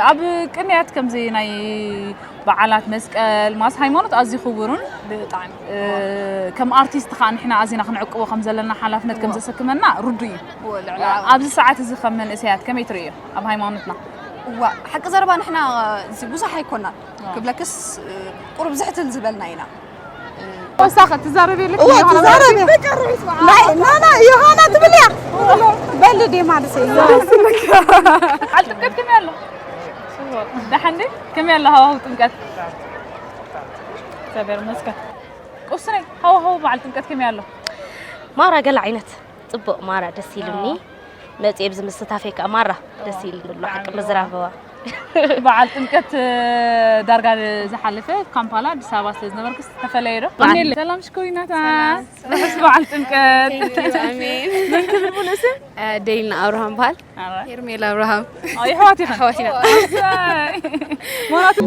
ኣብ ቅንያት ከምዚ ናይ በዓላት መስቀል ማስ ሃይማኖት ኣዝዩ ክቡርን ብጣዕሚ ከም ኣርቲስት ከዓ ንሕና ኣዚና ክንዕቅቦ ከም ዘለና ሓላፍነት ከም ዘሰክመና ርዱ እዩ። ኣብዚ ሰዓት እዚ ከም መንእሰያት ከመይ ትርእዮ ኣብ ሃይማኖትና? ዋ ሓቂ ዘረባ ንሕና ብዙሕ ኣይኮናን ክብለክስ ቁሩብ ዝሕትል ዝበልና ኢና። ወሳኸ ትዛረብ የለክ ትዛረብ ናይ ናና ዮሃና ትብል እያ። በል ዴ ማለት እዩ። በዓል ጥምቀት ከመይ ኣሎ? ደሓን ዲ? ከመይ ኣሎ ሃዋሁ ጥምቀት? እግዚኣብሔር ይመስገን። ቁስነይ ሃዋሁ በዓል ጥምቀት ከመይ ኣሎ? ማራ ገለ ዓይነት ጽቡቕ ማራ ደስ ኢሉኒ። መጽኤ ብዚ ምስታፈይ ከኣ ማራ ደስ ኢሉኒ ኣሎ ሓቂ ምዝራብ እዋ። በዓል ጥምቀት ዳርጋ ዝሓለፈ ካምፓላ ኣዲስ ኣበባ ስለ ዝነበርክስ ዝተፈለየ ዶ? ሰላም ሽኮሪናታት ርሑስ በዓል ጥምቀት። መን ክብል ሙሉእ ስም? ደይልና ኣብርሃም በሃል። ሄርሜላ ኣብርሃም። የሕዋት ኢኸን። ኣሕዋት ኢና። ማራት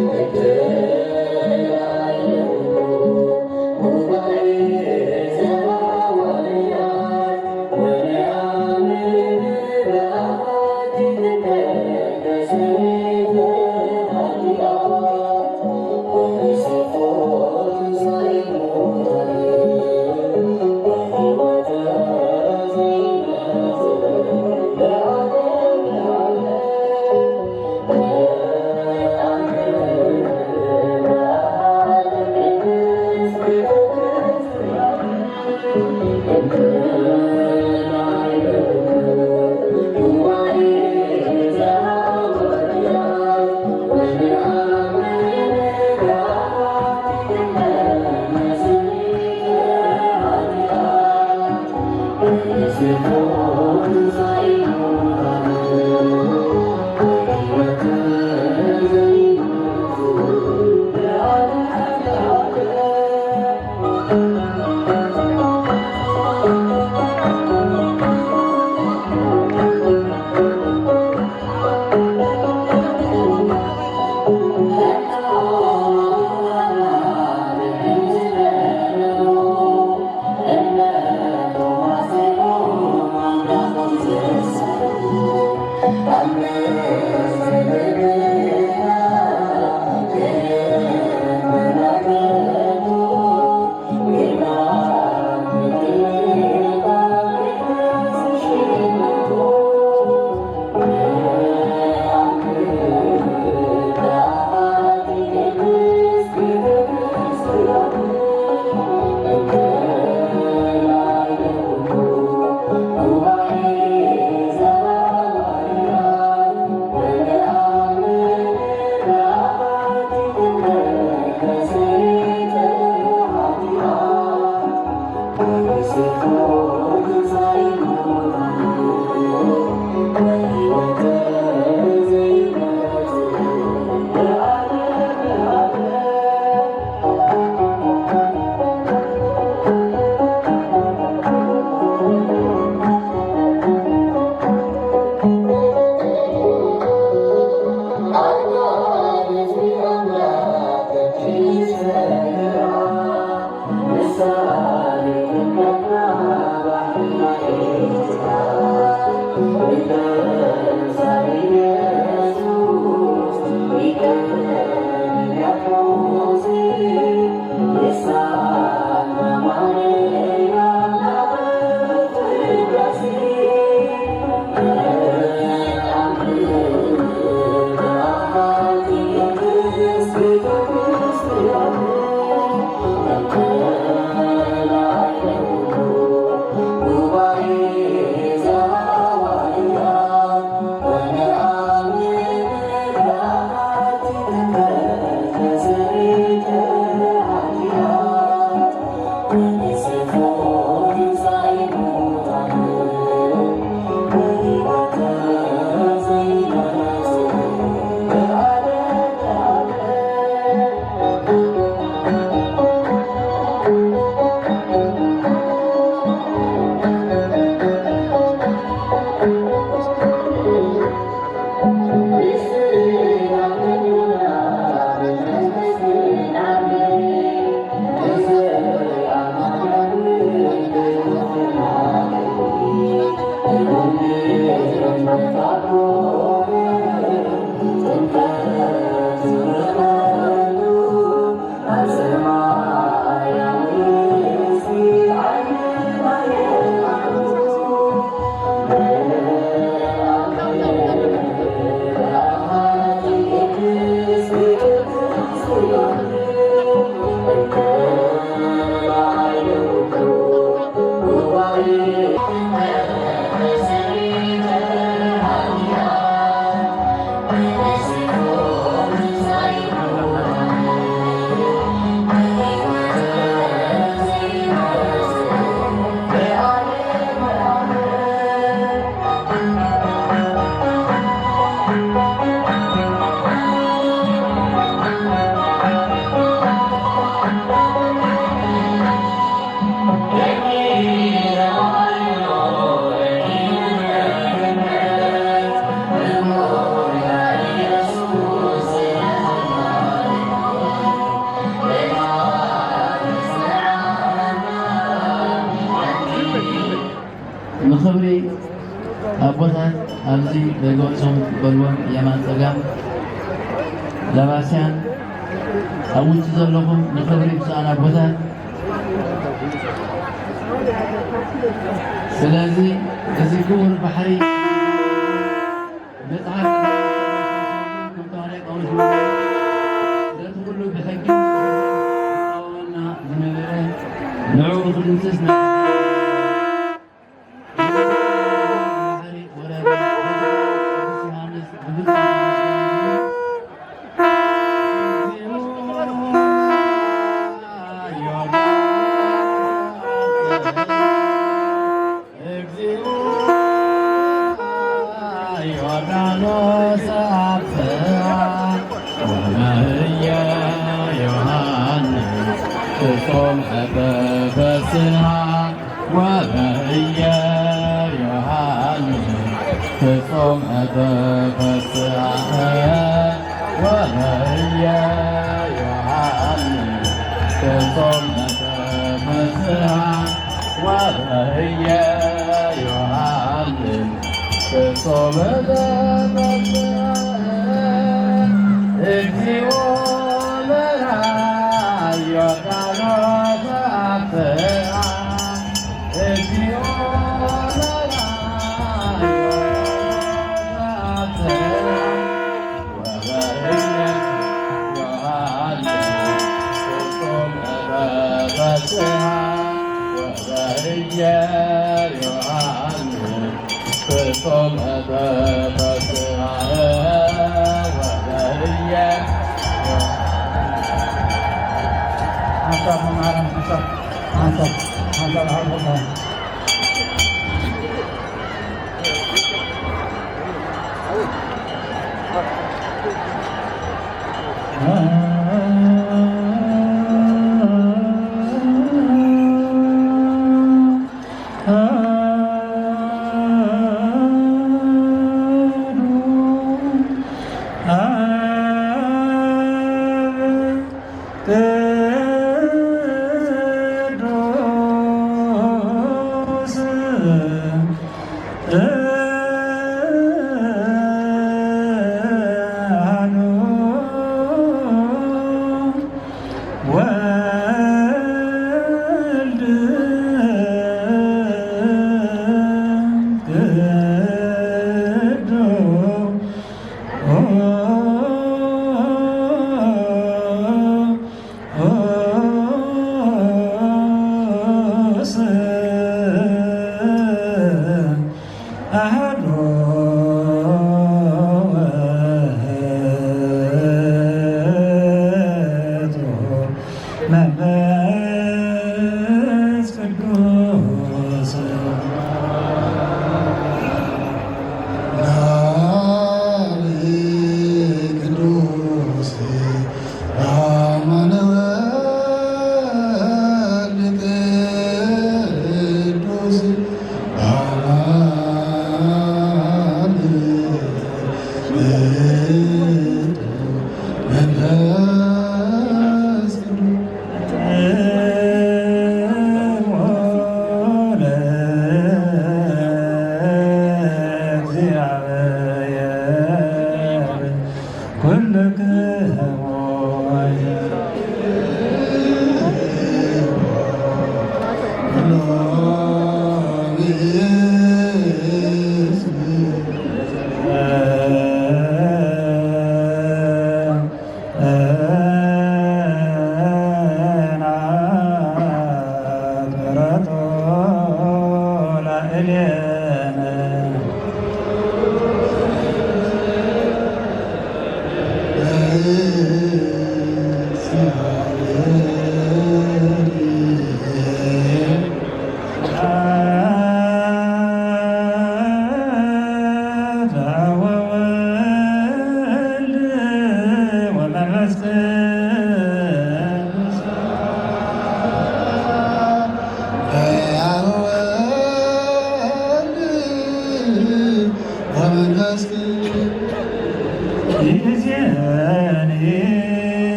ክብሪ ኣቦታት ኣብዚ ደገ ወፂኦም ትቀበልዎም የማን ፀጋም ለባስያን ኣብ ውጭ ዘለኹም ንክብሪ ብፁዓን ኣቦታት። ስለዚ እዚ ክቡር ባሕሪ መጽሓፍ ቅዱስ ከም ተዋህዶ ቃውንት ነቲ ኩሉ ብሕጊ ዝቃወመና ዝነበረ ንዕኡ ክድምስስ ናይ ባሕሪ ወረዳ ቅዱስ ዮሃንስ ብግልጺ እግዚኦ ዮርዳኖስ አብጽሐ ወመህየ ዮሐንስ ፍጹም እበ በስሐ ወመህየ ዮሐንስ ፍጹም እበ በስሐ ወመህየ ዮሐንስ ፍጹም እበ በስሐ ወበህየ ዮሐንስ ፍጹም ዘመጽአ እግዚኦ መርሃ ዮርዳኖስ አብጽአ። እግዚኦ መርሃ ዮርዳኖስ አብጽአ። ወበህየ ዮሐንስ ፍጹም እበ በስሐ ወበህየ ዮሐንስ ፍጹም እበ በስሐ ወበህየ ዮሐንስ ሓንሳብ መማህራን ሓንሳብ ሓንሳብ ሓንሳብ ሓንሳብ ቅዱስ አሐዱ ወልድ ቅዱስ አሐዱ ውእቱ መንፈስ ቅዱስ። ቅዱስ አማኑኤል ቅዱስ አማኑኤል መንፈስ ቅዱስ ኩልክሙ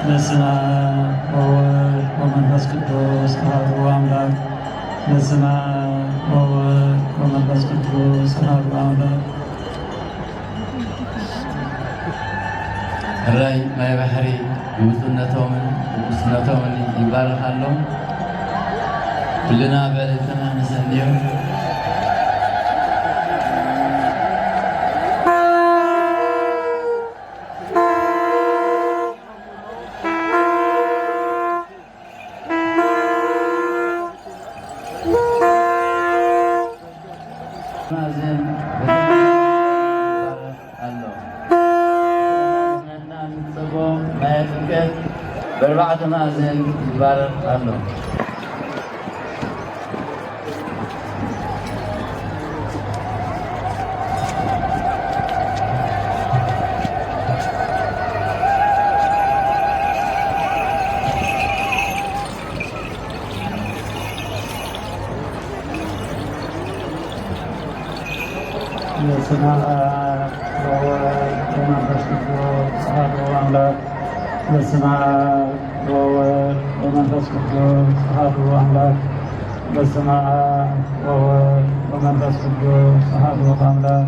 በስመ አብ ወወልድ ወመንፈስ ቅዱስ አሐዱ አምላክ። በስመ አብ ወወልድ ወመንፈስ ቅዱስ አሐዱ አምላክ። ሕራይ ማይ ባሕሪ ብብፁዕነቶምን ብቅዱስነቶምን ይባረኽ ኣሎ። ኩልና ብዕልልትና ነሰንዮም። ማእዝን ኣሎ። ንጽቦ ናይ ጥምቀት በርባዕተ ማእዝን ይባረኽ ኣሎ። በስመ አብ ወወልድ ወመንፈስ ቅዱስ አሐዱ አምላክ። በስመ አብ ወወልድ ወመንፈስ ቅዱስ አሐዱ አምላክ። በስመ አብ ወወልድ ወመንፈስ ቅዱስ አሐዱ አምላክ።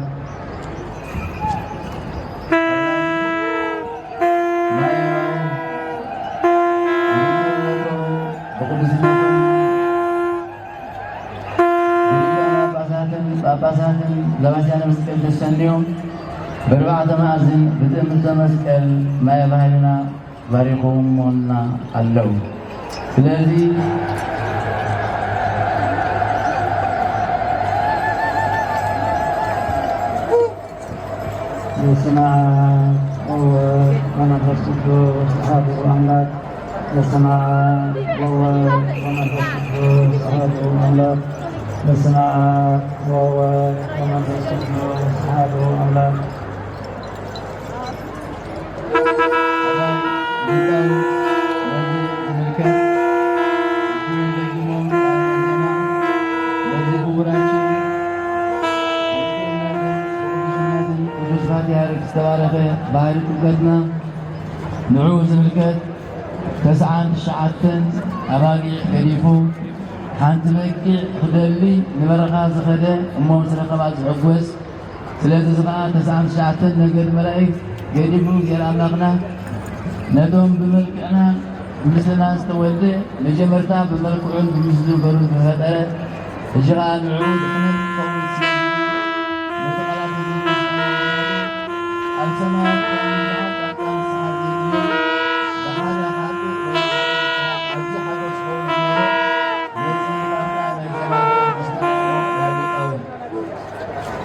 ብቅዱስነቶም ብሊቃነ ጳጳሳትን ጳጳሳትን ለባስያነ መስቀል ተሰንዮም በርባዕተ መኣዝን ብትእምርተ መስቀል ማየ ባህልና ባሪኾሞና ኣለዉ። ስለዚ በስመ አብ ወወልድ ወመንፈስ ቅዱስ አሐዱ አምላክ። በስመ አብ ወወልድ ወመንፈስ ቅዱስ አሐዱ አምላክ። በስመ አብ ወወልድ ወመንፈስ ቅዱስ አሐዱ አምላክ። ቅዱስ ፓትርያርክ ዝተባረኸ ባህሪ ጥምቀትና ንዕኡ ዝምልከት ተስዓን ትሽዓተን ኣባጊዕ ገዲፉ ሓንቲ በጊዕ ክደሊ ንበረኻ ዝኸደ እሞ ምስ ረኸባ ዝሕጎስ፣ ስለዚ እዚ ኸኣ ተስዓን ትሽዓተን ነገድ መላእክት ገዲፉ እግዚኣብሔር ኣምላኽና ነቶም ብመልክዕናን ብምስልናን ዝተወልደ መጀመርታ ብመልክዑን ብምስሉ ገሩ ዝተፈጠረ፣ ሕጂ ኸኣ ንዕኡ ድሕነት ክኸውን ስለዚ ነቲ ቃላት እዚ ኣብ ሰማያት ከም ብዙሓት ጻድቃን ዝሰዓር ዘይብሉ ብሓደ ሓቂ ወይ ኣብዚ ሓጎስ ክኸውን ዝነበሮ ነቲ ቃል ናይ እግዚኣብሔር መንግስቲ ክኸውን ዳግም ይኸውን።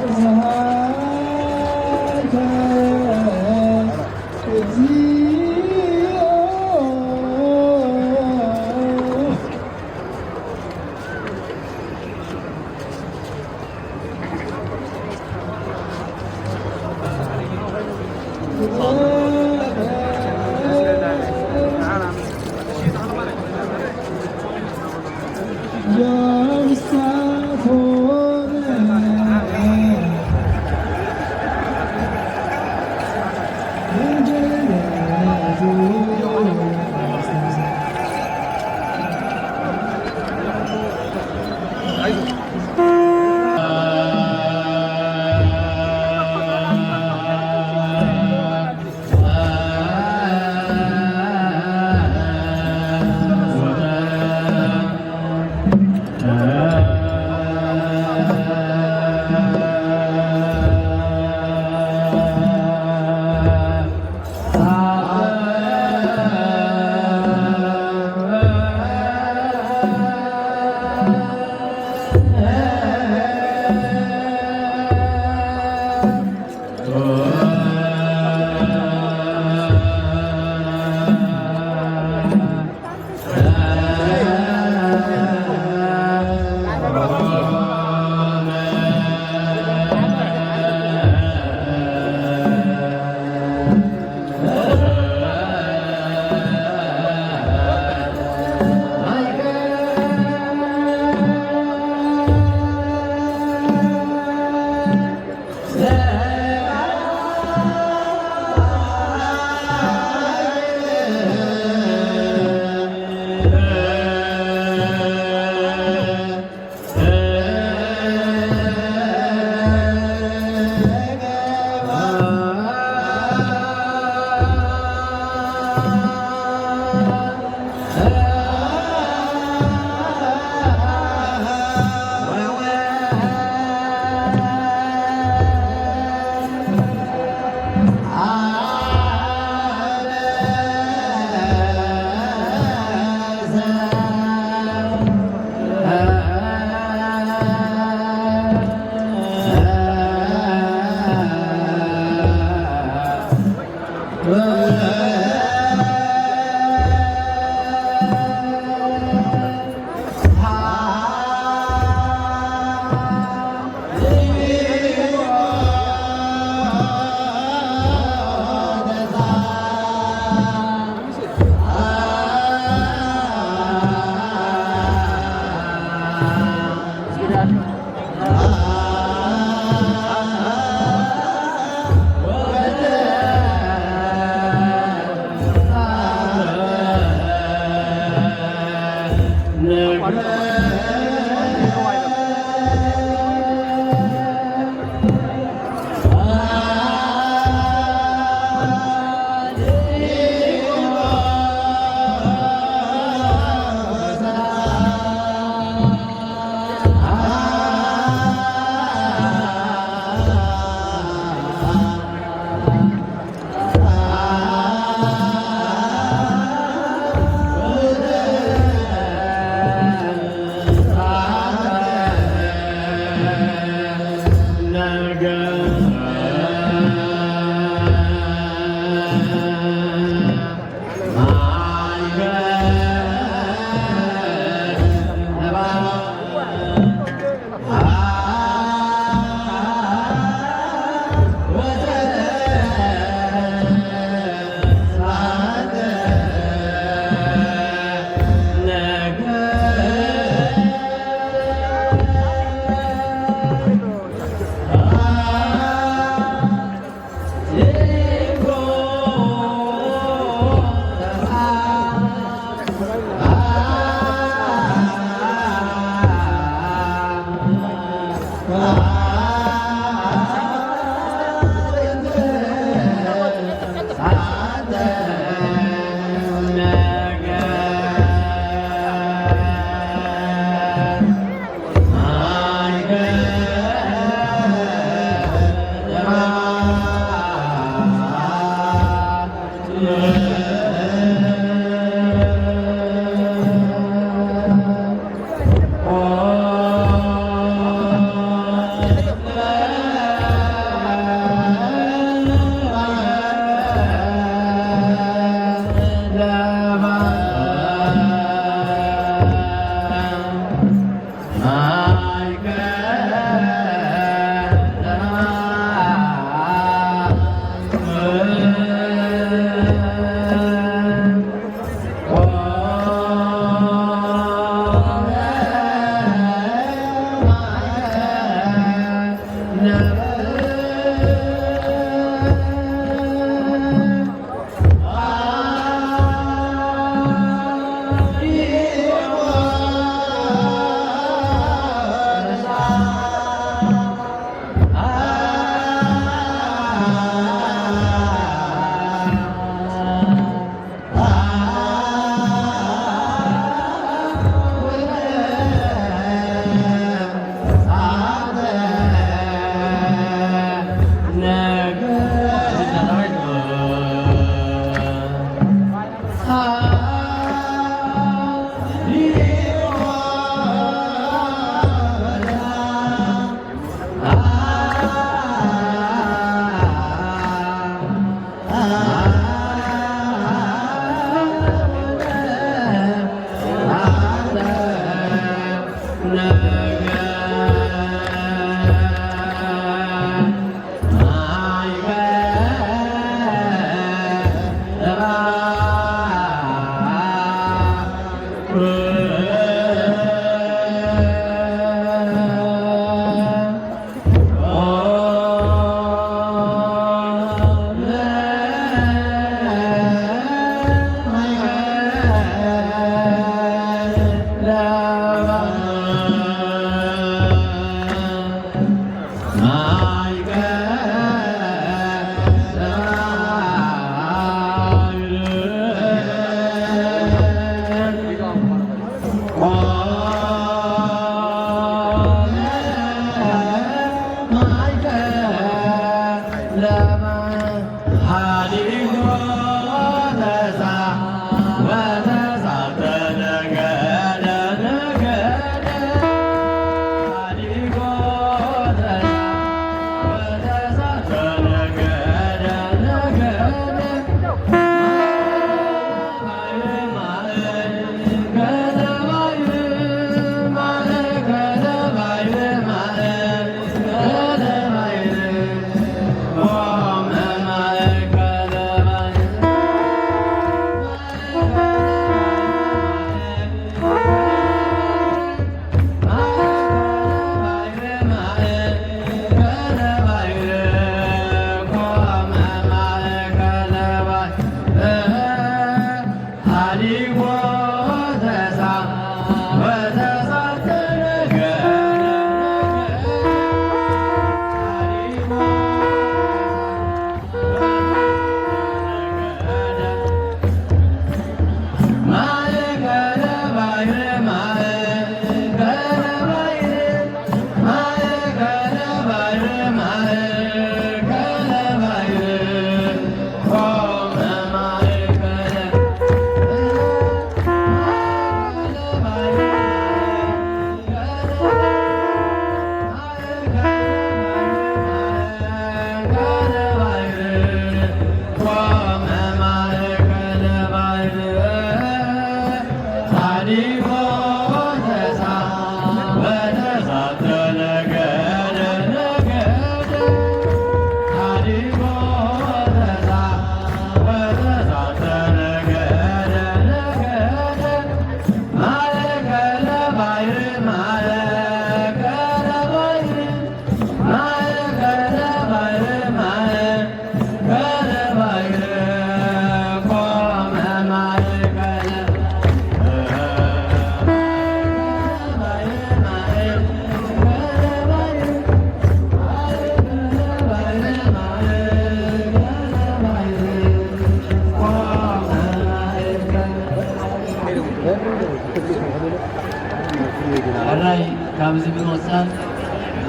ሕራይ ካብዚ ብምቕጻል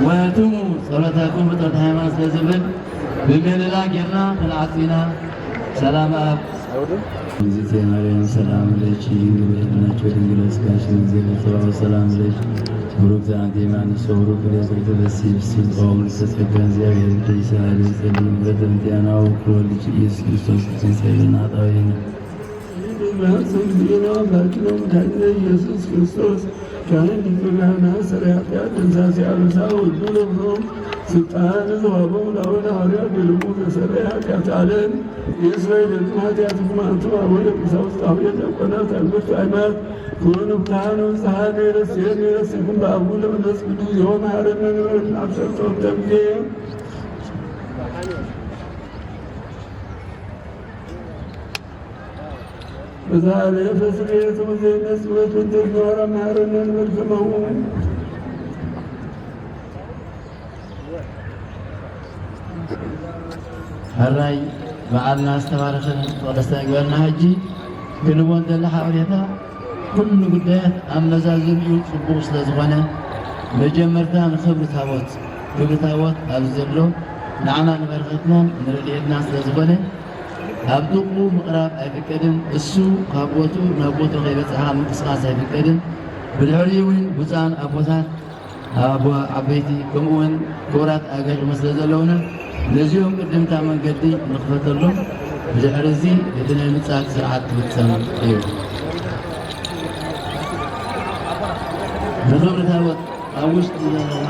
ወህትሙ ጸሎተኩም ፍጥረት ሃይማኖት ስለ ዝብል ብምህልላ ጌርና ክንዓጽ ኢና። ሰላም ኣብ እግዝእትየ ማርያም ሰላም ለኪ ድንግል በድናኪ ወድንግል በስጋኪ እምእግዚአብሔር ጸባኦት ሰላም ለኪ ብሩክቲ አንቲ እም አንስቶ ብሩክ ፍሬ ከርሥኪ ተፈሥሒ ፍሥሕት ኦ ምልዕተ ጸጋ እግዚአብሔር ምስሌኪ ሰአሊ ጸልዪ ምሕረተ በእንቲአነ ወኩሉ ወልድኪ ኢየሱስ ክርስቶስ ትንሳኤ ለነ ኃጣውኢነ። በስመ አብ እግዚእነ አምላክነ ወመድኃኒነ ኢየሱስ ክርስቶስ ካህን ሊቀ ካህናት ሠራየ ኃጢአት ደምሳሴ አበሳ ወልዱ ለብሶ ስልጣን ዝሃቦም ለአቡነ ሐዋርያት ገሎሙ ዘሰረየ ኃጢአት ዓለም ይስረይ ለክሙ ኃጢአትኩም አንትሙ አበው ወቀሳውስት አበው ዲያቆናት አግብርት አይማት ኩኑ ብርሃኑ ፀሐይ ይረስየን ይረስየኩም በአቡ ለመንፈስ ቅዱስ ዮም መሐረነ ንበል አብሰርቶ ተብዜ በዛ ለፈስቤት ሙዜ መስወት እንተ ኖረ ማረነ ንበል ከመው ሕራይ በዓልና ዝተባረኸ ተቐደስታ ይግበርና። ሕጂ ክንቦን ዘለ ሓበሬታ ኩሉ ጉዳያት ኣብ መዛዘሚኡ ጽቡቕ ስለ ዝኾነ መጀመርታ ንኽብሪ ታቦት፣ ክብሪ ታቦት ኣብዚ ዘሎ ንዓና ንበረኸትናን ንረድኤትናን ስለ ዝኾነ ኣብ ጥቕኡ ምቕራብ ኣይፍቀድን። እሱ ካብ ቦትኡ ናብ ቦትኡ ከይበጽሓ ምንቅስቓስ ኣይፍቀድን። ብድሕሪኡ እውን ብፁዓን ኣቦታት፣ ኣቦ ዓበይቲ፣ ከምኡ እውን ክቡራት ኣጋይሽ ስለ ዘለውና፣ ነዚኦም ቅድምታ መንገዲ ንኽፈተሎም፣ ብድሕሪ እዚ እቲ ናይ ምጽኣት ስርዓት ክፍጸም እዩ። ንኽብሪ ታቦት ኣብ ውሽጢ ዘለና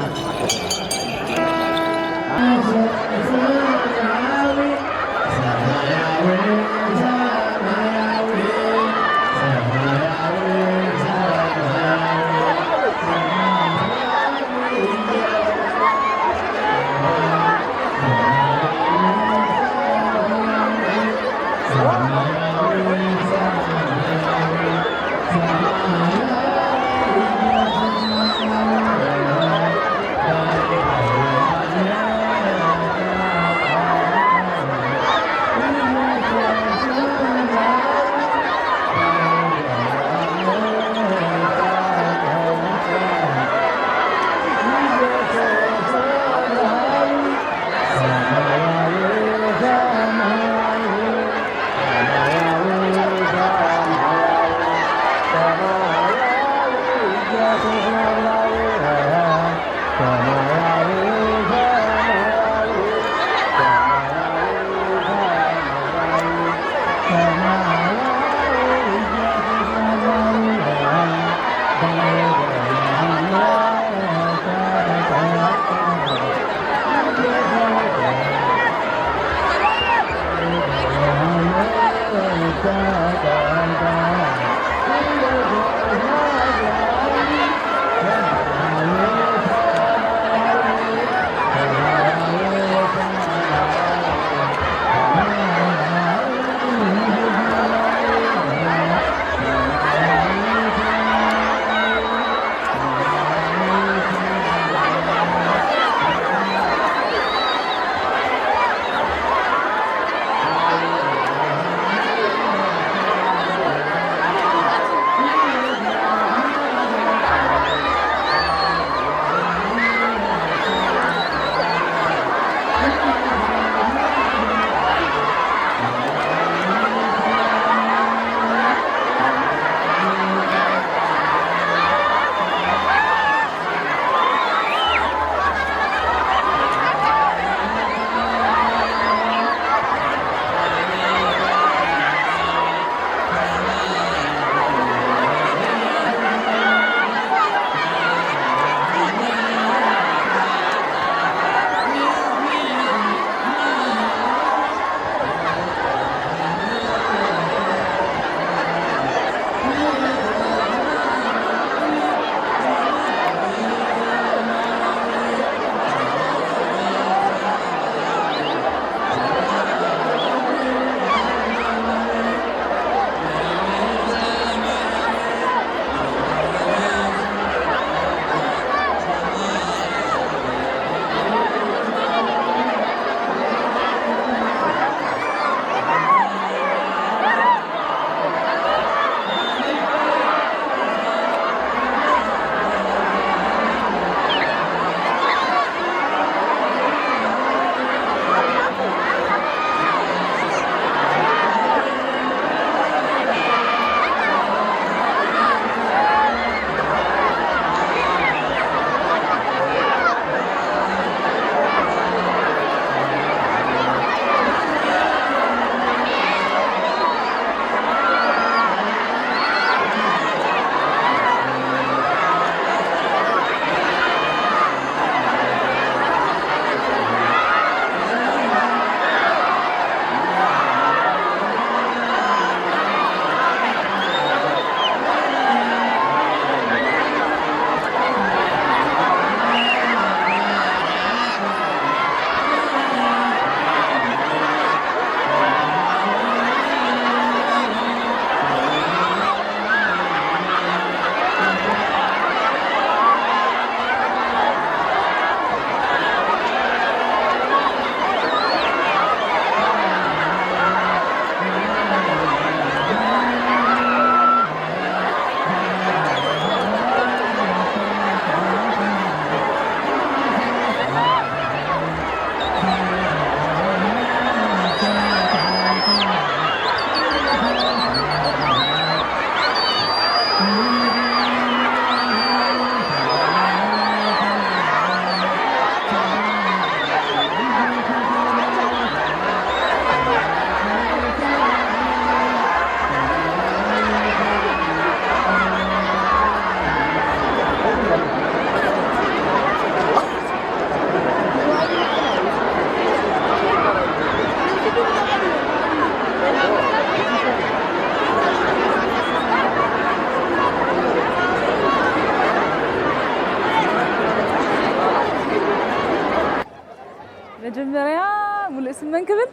መን ክብል?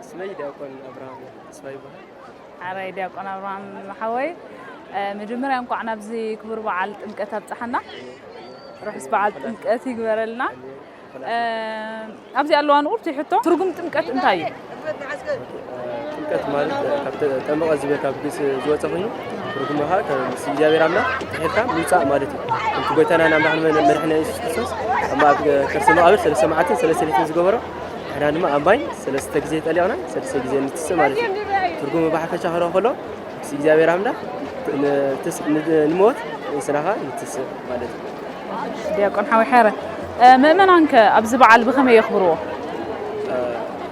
ስመይ ዲያቆን ኣብርሃም ተስፋ ይበሃል። ሓራይ ዲያቆን ኣብርሃም ሓወይ፣ መጀመርያ እንኳዕ ናብዚ ክቡር በዓል ጥምቀት ኣብፀሓና። ርሑስ በዓል ጥምቀት ይግበረልና። ኣብዚ ኣለዋ ንቁርቲ ሕቶ፣ ትርጉም ጥምቀት እንታይ እዩ? ጥምቀት ማለት ካብ ጠመቐ ዝብል ካብ ግስ ዝወፀ ኮይኑ፣ ትርጉሙ ከዓ ምስ እግዚኣብሔር ኣምላኽ ተሒልካ ምውፃእ ማለት እዩ። ከምቲ ጎይታና ኣምላኽ መድሕና የሱስ ክርስቶስ ኣብ ከርሲ መቃብር ሰለስተ መዓልትን ሰለስተ ሌትን ዝገበሮ፣ ንሕና ድማ ኣብ ማይ ሰለስተ ግዜ ጠሊቕና ሰለስተ ግዜ ንትስእ ማለት እዩ። ትርጉሙ ብሓፈሻ ክረኦ ከሎ ምስ እግዚኣብሔር ኣምላኽ ንሞት ንስናኻ ንትስእ ማለት እዩ። ዲያቆን ሓወይ ሓረ፣ ምእመናንከ ኣብዚ በዓል ብኸመይ የኽብርዎ?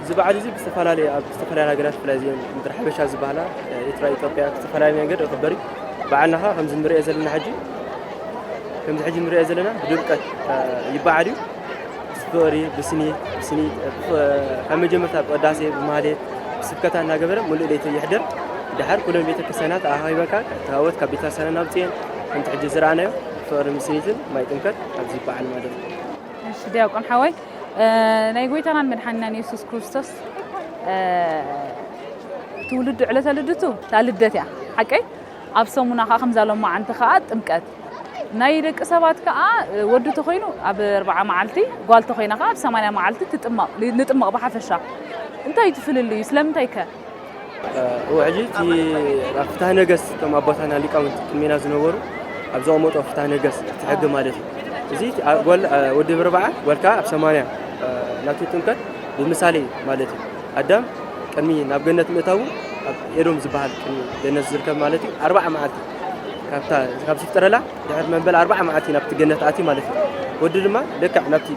እዚ በዓል እዚ ብዝተፈላለየ ኣብ ዝተፈላለዩ ሃገራት ብፍላይ እዚአን ምድሪ ሓበሻ ዝበሃላ ኤርትራ፣ ኢትዮጵያ ብዝተፈላለየ መንገዲ ይኽበር እዩ። በዓልና ኸዓ ከምዚ ንሪኦ ዘለና ሕጂ ከምዚ ሕጂ ንሪኦ ዘለና ብድምቀት ይበዓል እዩ። ብፍቕሪ ብስኒት ብስኒት ካብ መጀመርታ ብቅዳሴ ብማህሌት ብስብከታ እናገበረ ሙሉእ ለይቲ የሕድር። ድሓር ኩለን ቤተክርስትያናት ኣኻኺበካ ታቦት ካብ ቤተክርስትያን እናውፅኤን ከምቲ ሕጂ ዝረኣናዮ ብፍቕሪ ብስኒትን ማይ ጥምቀት ኣብዚ ይበዓል ማለት እዩ። እሺ ዲያቆን ሓወይ፣ ናይ ጎይታናን መድሓኒናን የሱስ ክርስቶስ ትውልዱ ዕለተ ልደቱ እታ ልደት እያ ሓቀይ? ኣብ ሰሙና ከዓ ከምዛ ሎማዓንቲ ከዓ ጥምቀት ናይ ደቂ ሰባት ከዓ ወዲ ተኮይኑ ኣብ ኣርባዓ መዓልቲ ጓል ተኮይና ከዓ ኣብ ሰማንያ መዓልቲ ትጥመቕ ንጥመቕ ብሓፈሻ እንታይ እዩ ትፍልልዩ ስለምንታይ ከ? እወ ሕጂ እቲ ኣብ ፍትሐ ነገስት እቶም ኣቦታና ሊቃውንት ቅድሜና ዝነበሩ ኣብ ዘቐመጦ ፍትሐ ነገስት እቲ ሕጊ ማለት እዩ። እዚ ጓል ወዲ ብርባዓ ጓልካ ኣብ ሰማንያ ናቱ ጥምቀት ብምሳሌ ማለት እዩ። ኣዳም ቅድሚ ናብ ገነት ምእታዉ ኣብ ኤዶም ዝበሃል ቅድሚ ገነት ዝርከብ ማለት እዩ ኣርባዓ መዓልቲ ካብታ ካብ ዝፍጠረላ ድሕሪ መበል ኣርባዓ መዓልቲ ናብቲ ገነት ኣትዩ ማለት እዩ። ወዲ ድማ ልክዕ ናብቲ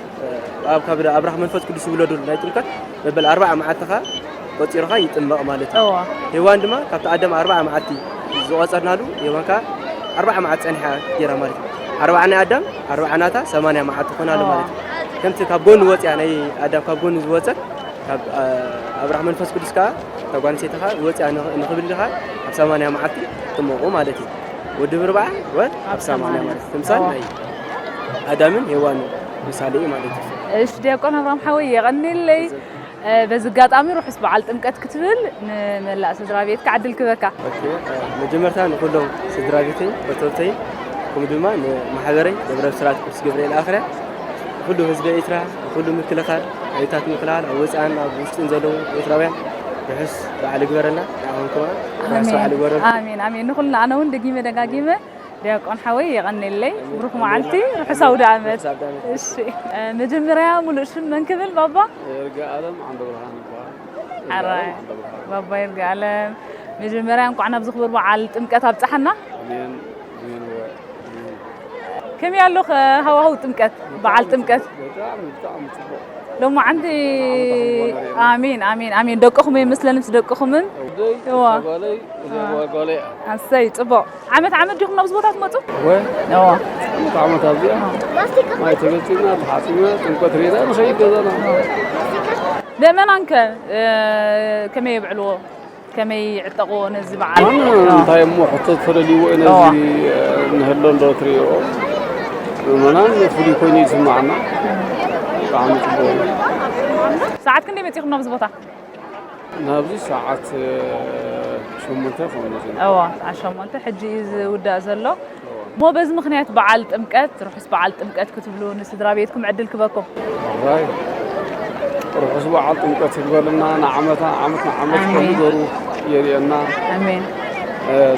ኣብ ካብ ኣብራኽ መንፈስ ቅዱስ ዝውለደሉ ናይ ጥምቀት መበል ኣርባዓ መዓልቲ ኸዓ ቆፂሩ ኸዓ ይጥመቕ ማለት እዩ። ሄዋን ድማ ካብቲ ኣዳም ኣርባዓ መዓልቲ ዝቆፀርናሉ ሄዋን ከዓ ኣርባዓ መዓልቲ ፀኒሓ ገይራ ማለት እዩ። ኣርባዓ ናይ ኣዳም ኣርባዓ ናታ ሰማንያ መዓልቲ ትኾናሉ ማለት እዩ። ከምቲ ካብ ጎኑ ወፂኣ ናይ ኣዳም ካብ ጎኑ ዝወፀት ካብ ኣብራኽ መንፈስ ቅዱስ ከዓ እታ ጓል ኣንስተይቲ ከዓ ወፂኣ ንኽብል ከዓ ኣብ ሰማንያ መዓልቲ ጥመቑ ማለት እዩ። ወዲ ብርባዓ ወር ኣብ ሰማንያ ማለት እዩ። ምሳሌ ናይ ኣዳምን ሄዋን ምሳሌ እዩ ማለት እዩ። እሺ ዲያቆን ኣብርሃም ሓወይ የቐንየለይ። በዚ ኣጋጣሚ ርሑስ በዓል ጥምቀት ክትብል ንመላእ ስድራ ቤትካ ዕድል ክበካ። መጀመርታ ንኩሎም ስድራ ቤተይ ፈተውተይ ከምኡ ድማ ንማሕበረይ ደብረ ብስራት ቅዱስ ገብርኤል ኣኽርያ ኩሉ ህዝቢ ኤርትራ ኩሉ ምክልኻል ሓይልታት ምክልኻል ኣብ ወፃእን ኣብ ውሽጥን ዘለዉ ኤርትራውያን ርሑስ በዓል ይግበረልና። ንዓኹም ከኣ ርሑስ በዓል ይግበረልና። ኣሜን ኣሜን። ንኹልና ኣነ እውን ደጊመ ደጋጊመ ዲያቆን ሓወይ የቐኔለይ። ብሩኽ መዓልቲ ርሑስ ኣውደ ዓመት። እሺ መጀመርያ ሙሉእ ሽም መን ክብል ባባ? ይርጋ ኣለም ዓንደ ብርሃን ይበሃል። ሓራይ ባባ ይርጋ ኣለም መጀመርያ እንኳዕ ናብዚ ክቡር በዓል ጥምቀት ኣብፀሓና። ኣሜን። ኣሜን። ከመይ ኣሎ ሃዋህው ጥምቀት በዓል ጥምቀት? ብጣዕሚ ብጣዕሚ ፅቡቅ። ሎማዓንቲ ኣሜን ኣሜን ኣሜን ደቅኹም የመስለኒ ምስ ደቅኹምን ወደይ እዋ። ጓለይ እዚኣ ጓለይ እያ። ኣሰይ ፅቡቅ ዓመት ዓመት ዲኹም ናብዚ ቦታ ትመፁ? እወ እዋ ዓመት ዓመት ኣብዚኣ ማይ ተገፂና ተሓፂብና ጥምቀት ሪእና ንኸይድ ገዛና። ምእመናንከ ከመይ የብዕልዎ? ከመይ ይዕጠቕዎ ነዚ በዓል? ኣነ እንታይ እሞ ሕቶ ተደልይዎ እዩ ነዚ ንህሎ እንዶ ትሪኦ ምእመናን ፍሉይ ኮይኑ ይስማዓና። ብጣዕሚ ፅቡቅ እዩ። ሰዓት ክንደይ መፂኹም ናብዚ ቦታ? ናብዚ ሰዓት ሸሞንተ ኮይኑ መፂና። እዋ ሰዓት ሸሞንተ ሕጂ እዩ ዝውዳእ ዘሎ። እሞ በዚ ምኽንያት በዓል ጥምቀት ርሑስ በዓል ጥምቀት ክትብሉ ንስድራ ቤትኩም ዕድል ክበኩም። ራይ ርሑስ በዓል ጥምቀት ይግበርልና። ንዓመታ ዓመት ንዓመት ኣሜን። ከምገሩ የርእየና። ኣሜን።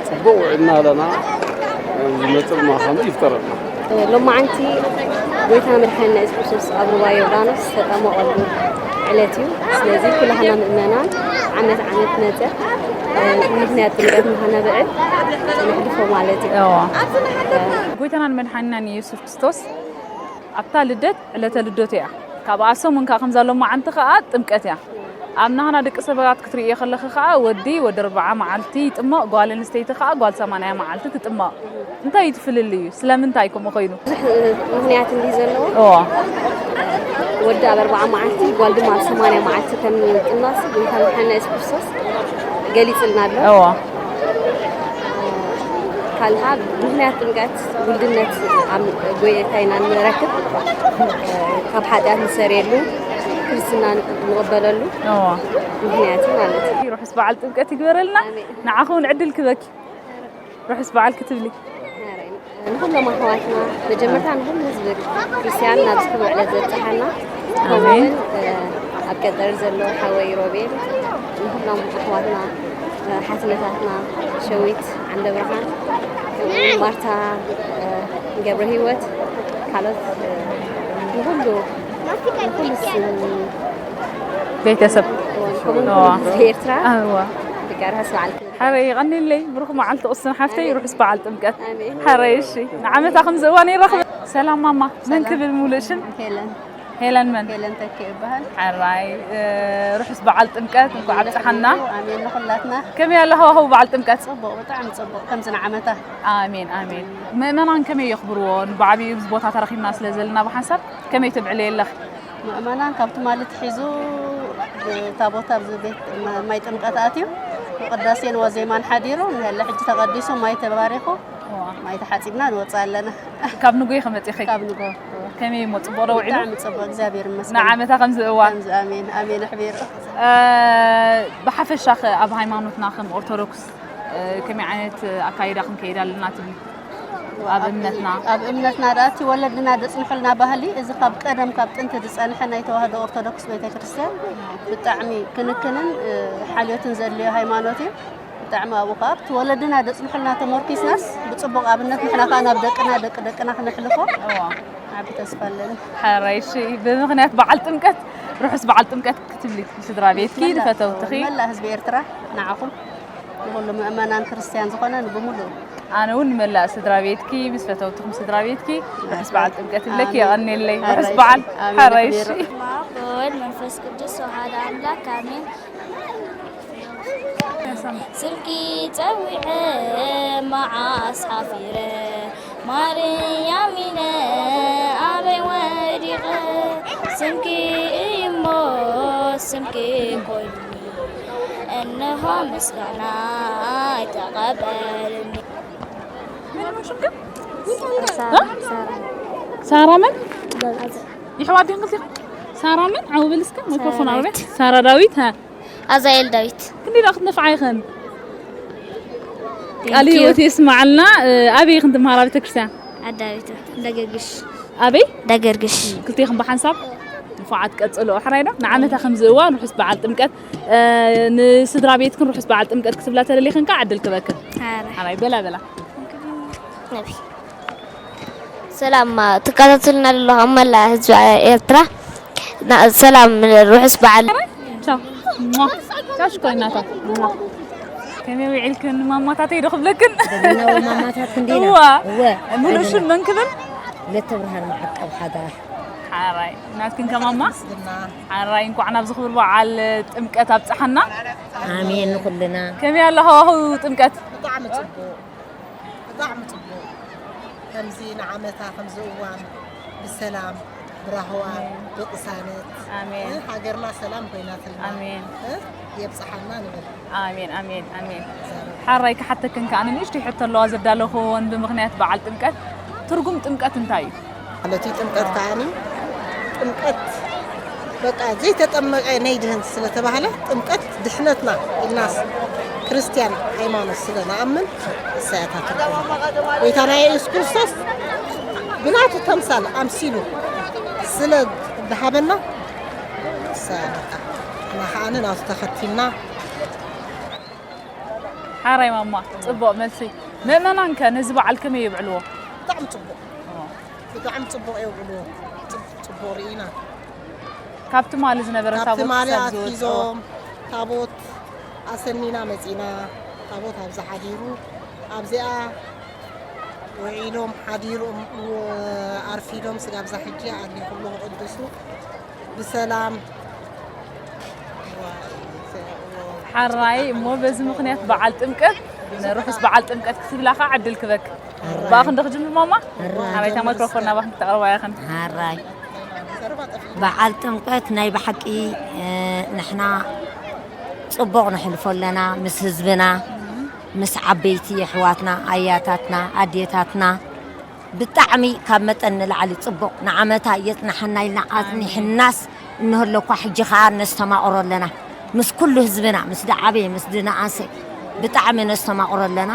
ጽቡቅ ውዒልና ኣለና። ዝመጽእ ድማ ከምዚ ይፍጠረልና። ሎማዓንቲ ጎይታ መድሓኒና የሱስ ክርስቶስ ኣብ ሩባ ዮርዳኖስ ዝተጠመቐሉ ዕለት እዩ። ስለዚ ኩላህና ምእመናን ዓመት ዓመት መጸ ምኽንያት ጥምቀት ንኸነብዕል ነሕልፎ ማለት እዩ። እዋ። ጎይታናን መድሓኒናን የሱስ ክርስቶስ ኣብታ ልደት ዕለተ ልደቱ እያ። ካብኣ ሰሙን ከኣ ከምዛ ሎማዓንቲ ከኣ ጥምቀት እያ። ኣብ ናህና ደቂ ሰባት ክትርእዮ ከለኺ ከኣ ወዲ ወዲ ኣርብዓ መዓልቲ ይጥመቕ፣ ጓል ኣንስተይቲ ከኣ ጓል ሰማንያ መዓልቲ ትጥመቕ። እንታይ እዩ እቲ ፍልልዩ? ስለምንታይ ከምኡ ኮይኑ? ብዙሕ ምኽንያት እንዲ ዘለዎ እዎ። ወዲ ኣብ ኣርብዓ መዓልቲ ጓል ድማ ኣብ ሰማንያ መዓልቲ ከም ጥመቕሲ ጎይታ መድሓኒና የሱስ ክርስቶስ ገሊጽልና ኣሎ። እዎ። ካልኻ ብምኽንያት ጥምቀት ውልድነት ኣብ ጎይታ ኢና ንረክብ፣ ካብ ሓጢኣት ንሰረየሉ። ክርስትና ንቕበለሉ እዋ ምክንያት ማለት እዩ። ርሑስ በዓል ጥምቀት ይግበረልና። ኣሜን። ንዓኹም እውን ዕድል ክበኪ ርሑስ በዓል ክትብሊ። ንኩሎም ኣሕዋትና መጀመርታ ንኩሉ ህዝቢ ክርስትያን ናብዚ ክቡር ዕለት ዘብፅሓና፣ ከምኡ እውን ኣብ ቀጠር ዘሎ ሓወይ ሮቤል፣ ንኩሎም ኣሕዋትና ሓትነታትና ሸዊት ዓንደ ብርሃን፣ ከምኡ እውን ማርታ ገብረ ህይወት፣ ካልኦት ንኩሉ ንኩሉ ስም ቤተሰብ ከምኡ እውን እዋ ንኩሉ ህዝቢ ኤርትራ እዋ ብቃ ርሑስ በዓል ክብል ሓረይ ይቐኒለይ ብሩኽ መዓልቲ ቁስን ሓፍተይ ርሑስ በዓል ጥምቀት ኣሜን። ሓረይ እሺ ንዓመታ ከምዚ እዋን ይረኽብ ሰላም ማማ መን ክብል ሙሉእ ሽም ሄለን ሄለን መን ሄለን ተኪ ይበሃል። ሓራይ እ፣ ርሑስ በዓል ጥምቀት እንኳዕ ኣብፀሓና ኣሜን ንኹላትና። ከመይ ኣሎ ሃዋህው በዓል ጥምቀት ጽቡቕ ብጣዕሚ ጽቡቕ ከምዚ ንዓመታ ኣሜን ኣሜን ምእመናን ከመይ የኽብርዎ ብዓብዩ ኣብዚ ቦታ ተረኺብና ስለ ዘለና ብሓንሳብ ከመይ ተብዕልየ ኣለኽ ምእመናን ካብ ትማሊ ትሒዙ ታቦት ኣብዚ ቤት ማይ ጥምቀት ኣትዩ ቅዳሴን ወዜማን ሓዲሩ ንለ ሕጂ ተቐዲሱ ማይ ተባሪኹ ማይ ተሓፂብና ንወፅእ ኣለና። ካብ ንጎይ ከመፂኺ ካብ ንጎ ከመይ እሞ ፅቡቕ ዶ ውዒሉ ብጣዕሚ ፅቡቕ እግዚኣብሔር ይመስገን። ንዓመታ ከምዚ እዋን ከምዚ ኣሜን ኣሜን ኣሕቢሩ እ፣ ብሓፈሻ ኸ ኣብ ሃይማኖትና ከም ኦርቶዶክስ እ፣ ከመይ ዓይነት ኣካይዳ ክንከይድ ኣለና ትብሊ ኣብ እምነትና ኣብ እምነትና ደኣ እቲ ወለድና ደፅንሑልና ባህሊ እዚ ካብ ቀደም ካብ ጥንቲ ዝፀንሐ ናይ ተዋህዶ ኦርቶዶክስ ቤተክርስትያን ብጣዕሚ ክንክንን እ፣ ሓልዮትን ዘድልዮ ሃይማኖት እዩ። ብጣዕሚ ኣብኡ ከዓ ኣብቲ ወለድና ደፅንሑልና ተመርኪስናስ ብፅቡቕ ኣብነት ንሕና ከዓ ናብ ደቅና ደቂ ደቅና ክነሕልፎ እዋ ዓቢ ተስፋ ኣለኒ። ሓራይ እሺ ብምኽንያት በዓል ጥምቀት ርሑስ በዓል ጥምቀት ክትብሊ ንስድራ ቤትኪ ንፈተውትኺ መላእ ህዝቢ ኤርትራ ንዓኹም ንኹሉ ምእመናን ክርስትያን ዝኾነ ብሙሉእ ኣነ እውን ንመላእ ስድራ ቤትኪ ምስ ፈተውትኹም ስድራ ቤትኪ ርሑስ በዓል ጥምቀት ይብለኪ ኣሜን። የቐኒለይ ርሑስ ሓራይ በዓል ኣሜን። ሓራይ እሺ ኣኽቢሩ። በስመ ኣብ ወወልድ መንፈስ ቅዱስ ወሓደ ኣምላክ ኣሜን። ስምኪ ጸዊዐ መዓስ ሓፊረ ማርያም ኢለ ኣበይ ወዲቐ ስምኪ እዩሞ ስምኪ ኮይኑኒ እንሆ ምስጋናይ ተቐበልኒ። ሳራ መን ይሕዋት ዲን ክልቲኹም ሳራ መን ዓው በል እስከ ማይክሮፎን ኣቕርበ ሳራ ዳዊት ሃ ኣዛኤል ዳዊት ክንደይ ደኣ ክትነፍዓ ኢኽን ቃል ህይወት የስማዓልና ኣበይ ኢኽን ትምሃራ ቤተክርስትያን ኣዳዊት ደገግሽ ኣበይ ደገርግሽ ክልቴኹም ብሓንሳብ ንፉዓት ቀጽሎ ሕራይ ዶ ንዓመታ ከምዚ እዋን ርሑስ በዓል ጥምቀት እ፣ ንስድራ ቤትክን ርሑስ በዓል ጥምቀት ክትብላ ተደሊኽን ከዓ ዕድል ክበክን ሓረ ሓራይ በላ በላ ነቢ ሰላም ትከታተሉና ዘለኹም መላእ ህዝቢ ኤርትራ ና- ሰላም ርሑስ በዓል ቻው ቻው ሽኮሪናታ ከመይ ውዒልክን ማማታተይ ዶ ክብለክን ደብናዊ ማማታት ክንዲና እዋ እወ ሙሉእ ሽም መን ክብል ለተ ብርሃን መዓቀብ ሓዳር ሓራይ ናትክን ከማማ ሓራይ እንኳዕ ናብ ዝኽብር በዓል ጥምቀት ኣብፀሓና ኣሜን ንኩልና ከመይ ኣሎ ሃዋህው ጥምቀት ብጣዕሚ ፅቡቅ ብጣዕሚ ፅቡቅ ከምዚ ንዓመታ ከምዚ እዋን ብሰላም ብራህዋ ብቅሳነት ኣሜን እ፣ ሃገርና ሰላም ኮይናትልና ኣሜን እ፣ የብፅሓና ንብል ኣሜን ኣሜን ኣሜን ሓራይ ክሓተክን ከኣ ንንእሽተይ ሕቶ ኣለዋ ዘዳለኹወን ብምኽንያት በዓል ጥምቀት ትርጉም ጥምቀት እንታይ እዩ ማለት እዩ ጥምቀት ከዓኒ ጥምቀት በቃ ዘይተጠመቀ ነይድህን ስለተባህለ ጥምቀት ድሕነትና ኢልናስ ክርስትያን ሃይማኖት ስለ ንኣምን እሳያታት ጎይታና የሱስ ክርስቶስ ብናቱ ተምሳል ኣምሲሉ ስለ ዝሃበና እሳያ በቃ እና ከዓኒ ናቱ ተኸቲልና ሓራይ ማማ ፅቡቕ መልሲ ምእመናን ከ ነዚ በዓል ከመይ የብዕልዎ ብጣዕሚ ፅቡቕ ብጣዕሚ ፅቡቕ የብዕልዎ ፅቡቕ ርኢና ካብ ትማሊ ዝነበረ ካብ ታቦት ትማሊ ክሳብ ዝወፅኦ ኣትሒዞም ታቦት ኣሰኒና መፂና ታቦት ኣብዚ ሓዲሩ ኣብዚኣ ውዒሎም ሓዲሮም ኣርፊዶም ስጋብ ዛ ሕጂ ኣሊኹሉ ክቅድሱ ብሰላም ሓራይ እሞ በዚ ምኽንያት በዓል ጥምቀት ንርሑስ በዓል ጥምቀት ክትብላ ከዓ ዕድል ክበክ ብኣኽ እንዶ ክጅምር ማማ ሓራይታ ማይክሮፎን ናባኽ ክተቕርባ ኢኽን ሓራይ በዓል ጥምቀት ናይ ብሓቂ ንሕና ፅቡቕ ነሕልፎ ኣለና ምስ ህዝብና ምስ ዓበይቲ ኣሕዋትና ኣያታትና ኣዴታትና ብጣዕሚ ካብ መጠን ንላዕሊ ፅቡቕ ንዓመታ የፅናሓና ኢልና ኣፅኒሕናስ እንህለኳ ሕጂ ኸዓ ነስተማቕሮ ኣለና። ምስ ኩሉ ህዝብና፣ ምስ ደዓበየ፣ ምስ ድነኣሰ ብጣዕሚ ነስተማቕሮ ኣለና።